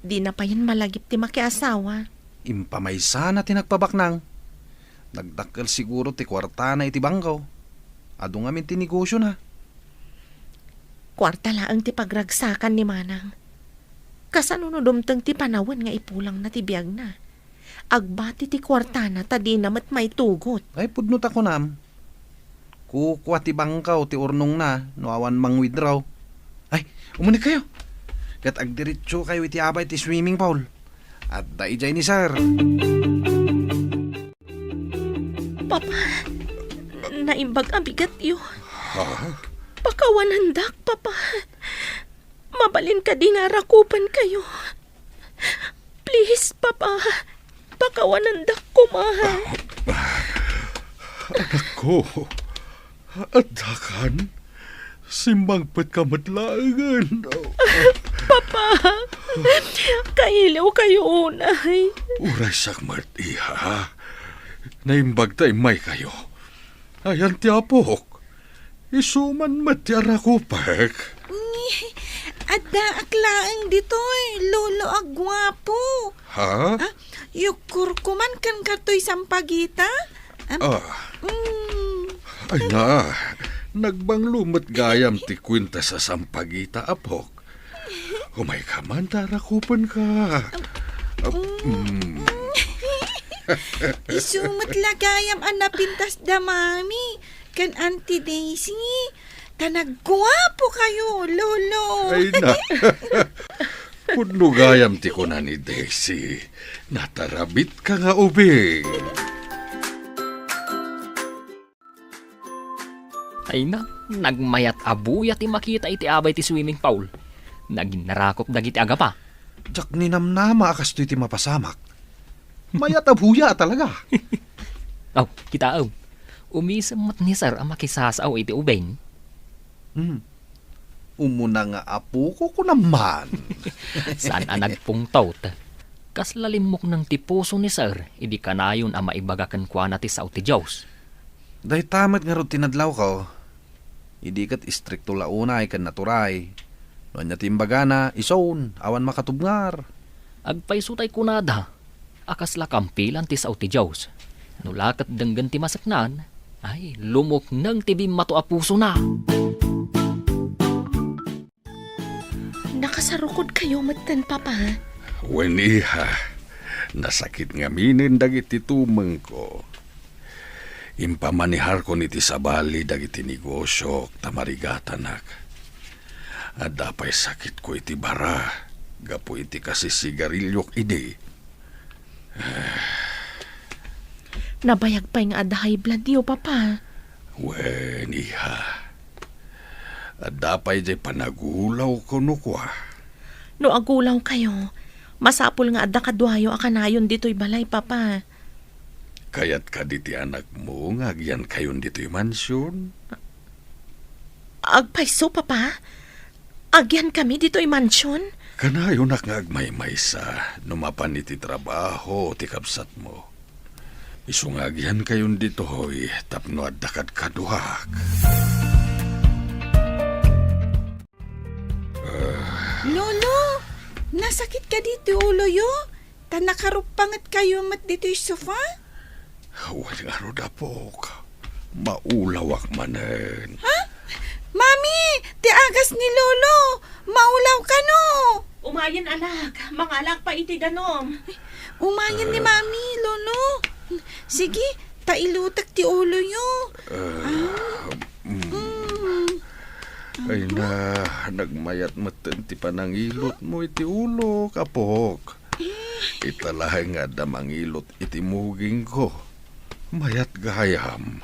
Dina payen malagip ti makiasawa. Impamaysana ti nagpabaknang. Nagdakkel siguro ti kuartana iti bangko. Adu ngamin ti negosiona. Kuarta laeng ti pagragsakan ni Manang. Kasano no dumteng ti panawen nga ipulangna ti biagna? Agbati ti kuartana ta dina met maitugot. Ay, pudno ta kunam. Kukua ti bangko ti urnongna no awan mang-withdraw. Ay, umunegkayo. Ket agdiretsokayo iti abay ti swimming pool. Adda idiay ni Sir. Papa, naimbag a bigatyo. Ha? Pakawanandak, Papa. Mabalin kadi nga arakupankayo? Please, Papa. Pakawanandak koma. Anakko, addakan? Simmangpetka met laengen. Papa, kailiwkayo unay. Uraysak met, iha. Naimbag ta immaykayo. Ayan ti apok. Isu man met ti arakupek. Ni, addaak laeng ditoy, lolo a guapo. Ha? Ah, yukkurko man ken katoy sampagita. Am, Ah. mm. Ay na, nagbanglo met gayam ti kuenta sa sampagita, apok. Umayka man ta arakupenka. Ah, mm. Isu met la gayam a napintas da Mami ken Auntie Daisy. Ta nagguapokayo, Lolo. Ay na. Pudno gayam ti kuna ni Daisy. Natarabitka nga ubing. Ay na, nagmayat a buya ti makita iti abay ti swimming pool. Naginnarakop dagiti agapa. Diak ninamnama a kastoy ti mapasamak. Mayat a buya talaga. Aw, kitaem. Umisem met ni Sir a makisasao iti ubing. Hmm. Umuna nga apoko, kunam man. Saan a nagpungtot. Kasla limmukneng ti puso ni Sir idi kanayon a maibaga kenkuana ti sao ti Dios. Dayta met ngarud ti nadlawko. Idi ket istrikto la unay ken naturay. No ania ti imbagana, isun, awan makatubngar. Agpayso tay kunada. A kasla kampilan ti sao ti Dios. No la ket denggen ti maseknan, ay, lumukneng ti bimmato a pusona. Nakasarukodkayo metten, Papa. Wen, iha, nasakit ngaminen dagiti tumengko. Impamaniharkon iti sabali dagiti negosiok ta marigatanak. Adda pay sakitko iti bara gapu iti kasisigariliok idi. Nabayag pay nga adda high blood yo, Papa. Wen, iha. Adda pay diay panagulawko no kua. No agulawkayo, masapul nga adda kaduayo a kanayon ditoy balay, Papa. Kayat kadi ti anakmo nga agyankayon ditoy mansion? Agpayso, Papa. Agyankami ditoy mansion? Kanayonak nga agmaymaysa no mapan iti trabaho ti kabsatmo. Isu nga agihankayon ditoy tapno adda kadkaduak. Ah. Lolo, nasakit kadi ti uloyo? Ta nakaruppangetkayo met ditoy sofa? Wen ngarud, apok. Maulawak manen. Ha? Mami, ti agas ni Lolo! Maulaw kano! Umayen, anak. Mangalak pa iti danum. Umayen ni Ah. Mami, Lolo. Sige, ta ilutek ti uloyo. Ah, Ah. mm. Mm. Ay na, nagmayat metten ti panangilutmo iti ulok, apok. Ita laeng nga adda mangilot iti mugingko. Mayat gayam.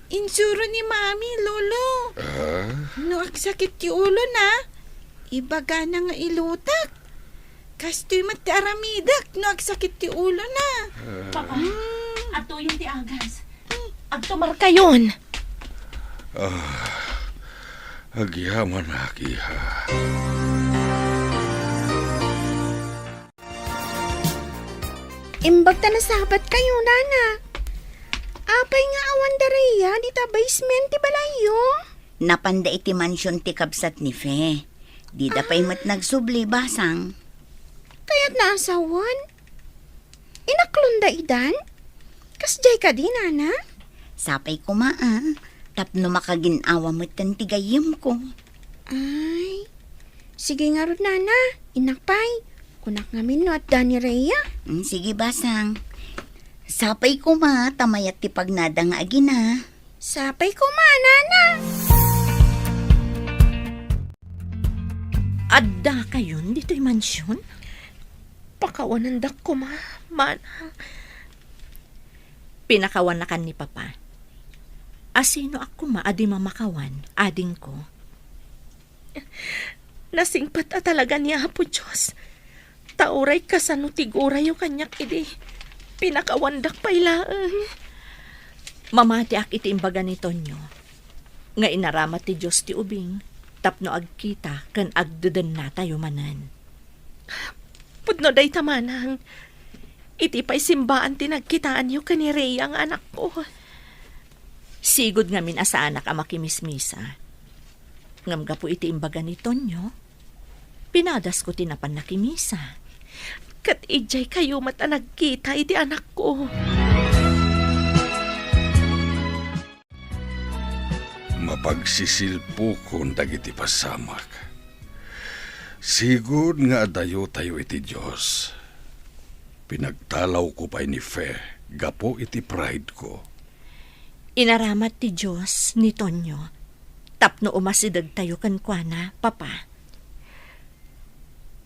Insuro ni Mami, Lolo. Ah? No agsakit ti ulona, ibagana nga ilutek. Kastoy met ti aramidek no agsakit ti ulona. Ah. Papa, Mm. atuyen ti agas. Agtumarkayon. Ah, agyamanak, iha. Imbag ta nasabatkayo, nana. Apay nga awan da Rhea dita basement ti balayyo? Napanda iti mansion ti kabsat ni Fe. Dida pay Ah. met nagsubli, basang. Kayatna a sawen? Inaklonda idan? Kasdiay kadi, nana? Sapay koma, a, tapno makagin-awa metten ti gayyemko. Ay, sige ngarud, nana. Innak pay. Kunak ngamin no adda ni Rhea. Mm, sige, basang. Sapay koma, ta mayat ti pagnada nga agina. Sapay koma, nana. Addakayon ditoy mansion? Pakawanendak koma, manang. Pinakawannakan ni Papa. Asinoak koma a di mamakawan, adingko? Nasingpet a talaga ni Apo Dios. Ta uray kasano ti gurayo kaniak idi pinakawandak pay laeng. Mamatiak iti imbaga ni Tonyo nga inaramat ti Dios ti ubing tapno agkita ken agdedennatayo manen. Pudno dayta, manang. Iti pay simbaan ti nagkitaanyo ken ni Rhea nga anakko. Sigud ngamin a saanak a makimismisa. Ngem gapu iti imbaga ni Tonyo, pinadasko ti napan nakimisa. Ket idiay kayo met a nagkita iti anakko. Mapagsisilpokon dagiti pasamak. Sigud nga adayotayo iti Dios. Pinagtalawko pay ni Fe gapu iti pride ko. Inaramat ti Dios ni Tonyo tapno umasidegtayo kenkuana, Papa.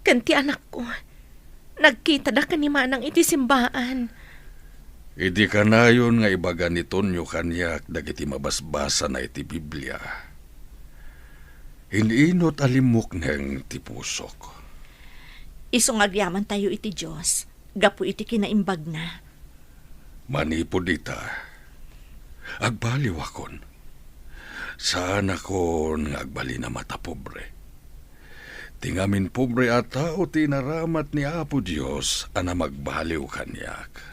Ken ti anakko, nagkitada ken ni Manang iti simbaan. Idi kanayon nga ibaga ni Tonyo kaniak dagiti mabasbasana iti Biblia, in-inot a limmukneng ti pusok. Isu nga agyamantayo iti Dios gapu iti kinaimbagna. Manipud ita, agbaliwakon. Saanakon nga agbalin a matapobre. Ti ngamin pobre a tao ti inaramat ni Apo Dios a namagbaliw kaniak.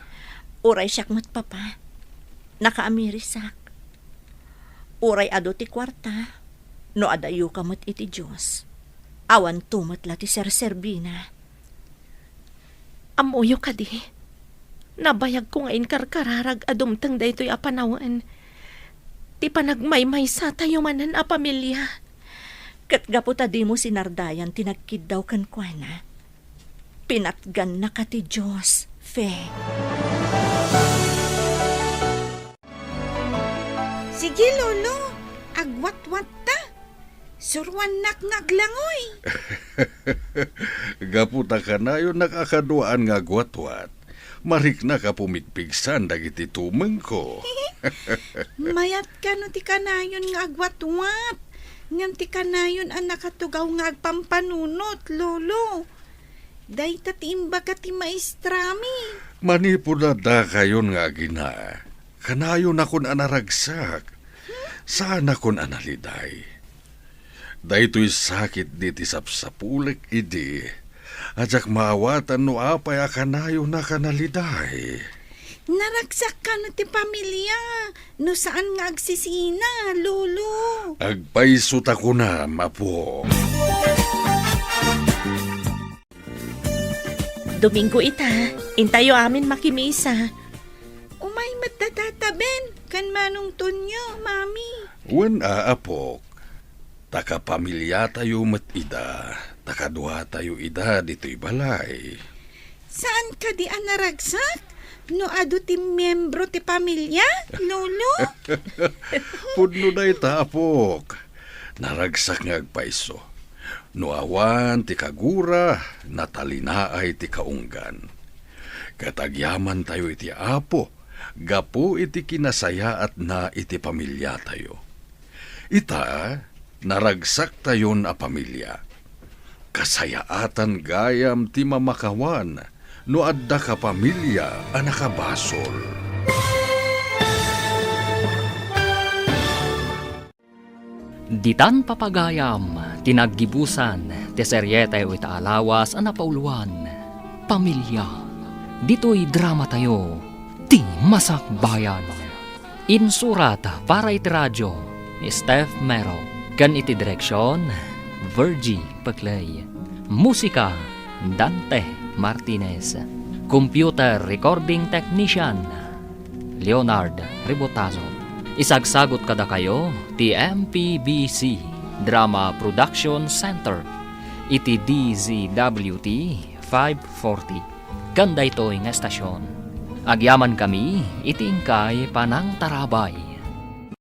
Uray siak met, Papa, nakaamirisak. Uray adu ti kuarta, no adayoka met iti Dios, awanto met la ti serserbina. Ammoyo kadi, nabayagko nga inkarkararag a dumteng daytoy a panawen ti panagmaymaysatayo manen a pamilia. Ket gapu ta dimo sinardayan ti nagkiddaw kenkuana, pinatgannaka ti Dios, Fe. Sige, Lolo, agwatwatta. Suruannak nga aglangoy. Gapu ta kanayonnak a kaduaan nga agwatwat, mariknak a pumigpigsan dagiti tumengko. Mayat kano ti kanayon nga agwatwat, ngem ti kanayon a nakatugaw nga agpampanunot, Lolo. Dayta ti imbaga ti maestrami. Manipud addakayon nga agina, kanayonakon a naragsak, saanakon a naliday. Daytoy sakit di ti sapsapulek idi. Diak maawatan no apay a kanayona a naliday. Naragsak kano ti pamilia no saan nga agsisina, Lolo. Agpayso ta kunam, apo. Domingo ita, intayo amin makimisa. Umay met da Tata Ben ken Manong Tonyo, Mami. Wen a, apok. Ta kapamiliatayo met ida, ta kaduatayo ida ditoy balay. Saan kadi a naragsak no adu ti miembro ti pamilia, Lolo? Pudno dayta, apok. Naragsak nga agpayso. No awan ti kagura, natalinaay ti kaunggan. Ket agyamantayo iti Apo gapu iti kinasayaatna iti pamiliatayo. Ita, naragsaktayon a pamilia. Kasayaatan gayam ti mamakawan no adda kapamilia a nakabasol. Ditan papagayam ti naggibusan ti serietayo ita a lawas a napauloan, Pamilia. Ditoy dramatayo, Ti Masakbayan. Insurat para iti radio ni Steph Mero ken iti direksion, Virgie Peclay. Musika, Dante Martinez. Computer recording technician, Leonard Ribotazo. Isagsagot kadakayo ti M P B C Drama Production Center iti D Z W T five forty. Ken daytoy nga estasion, agyamankami iti inkay panangtarabay.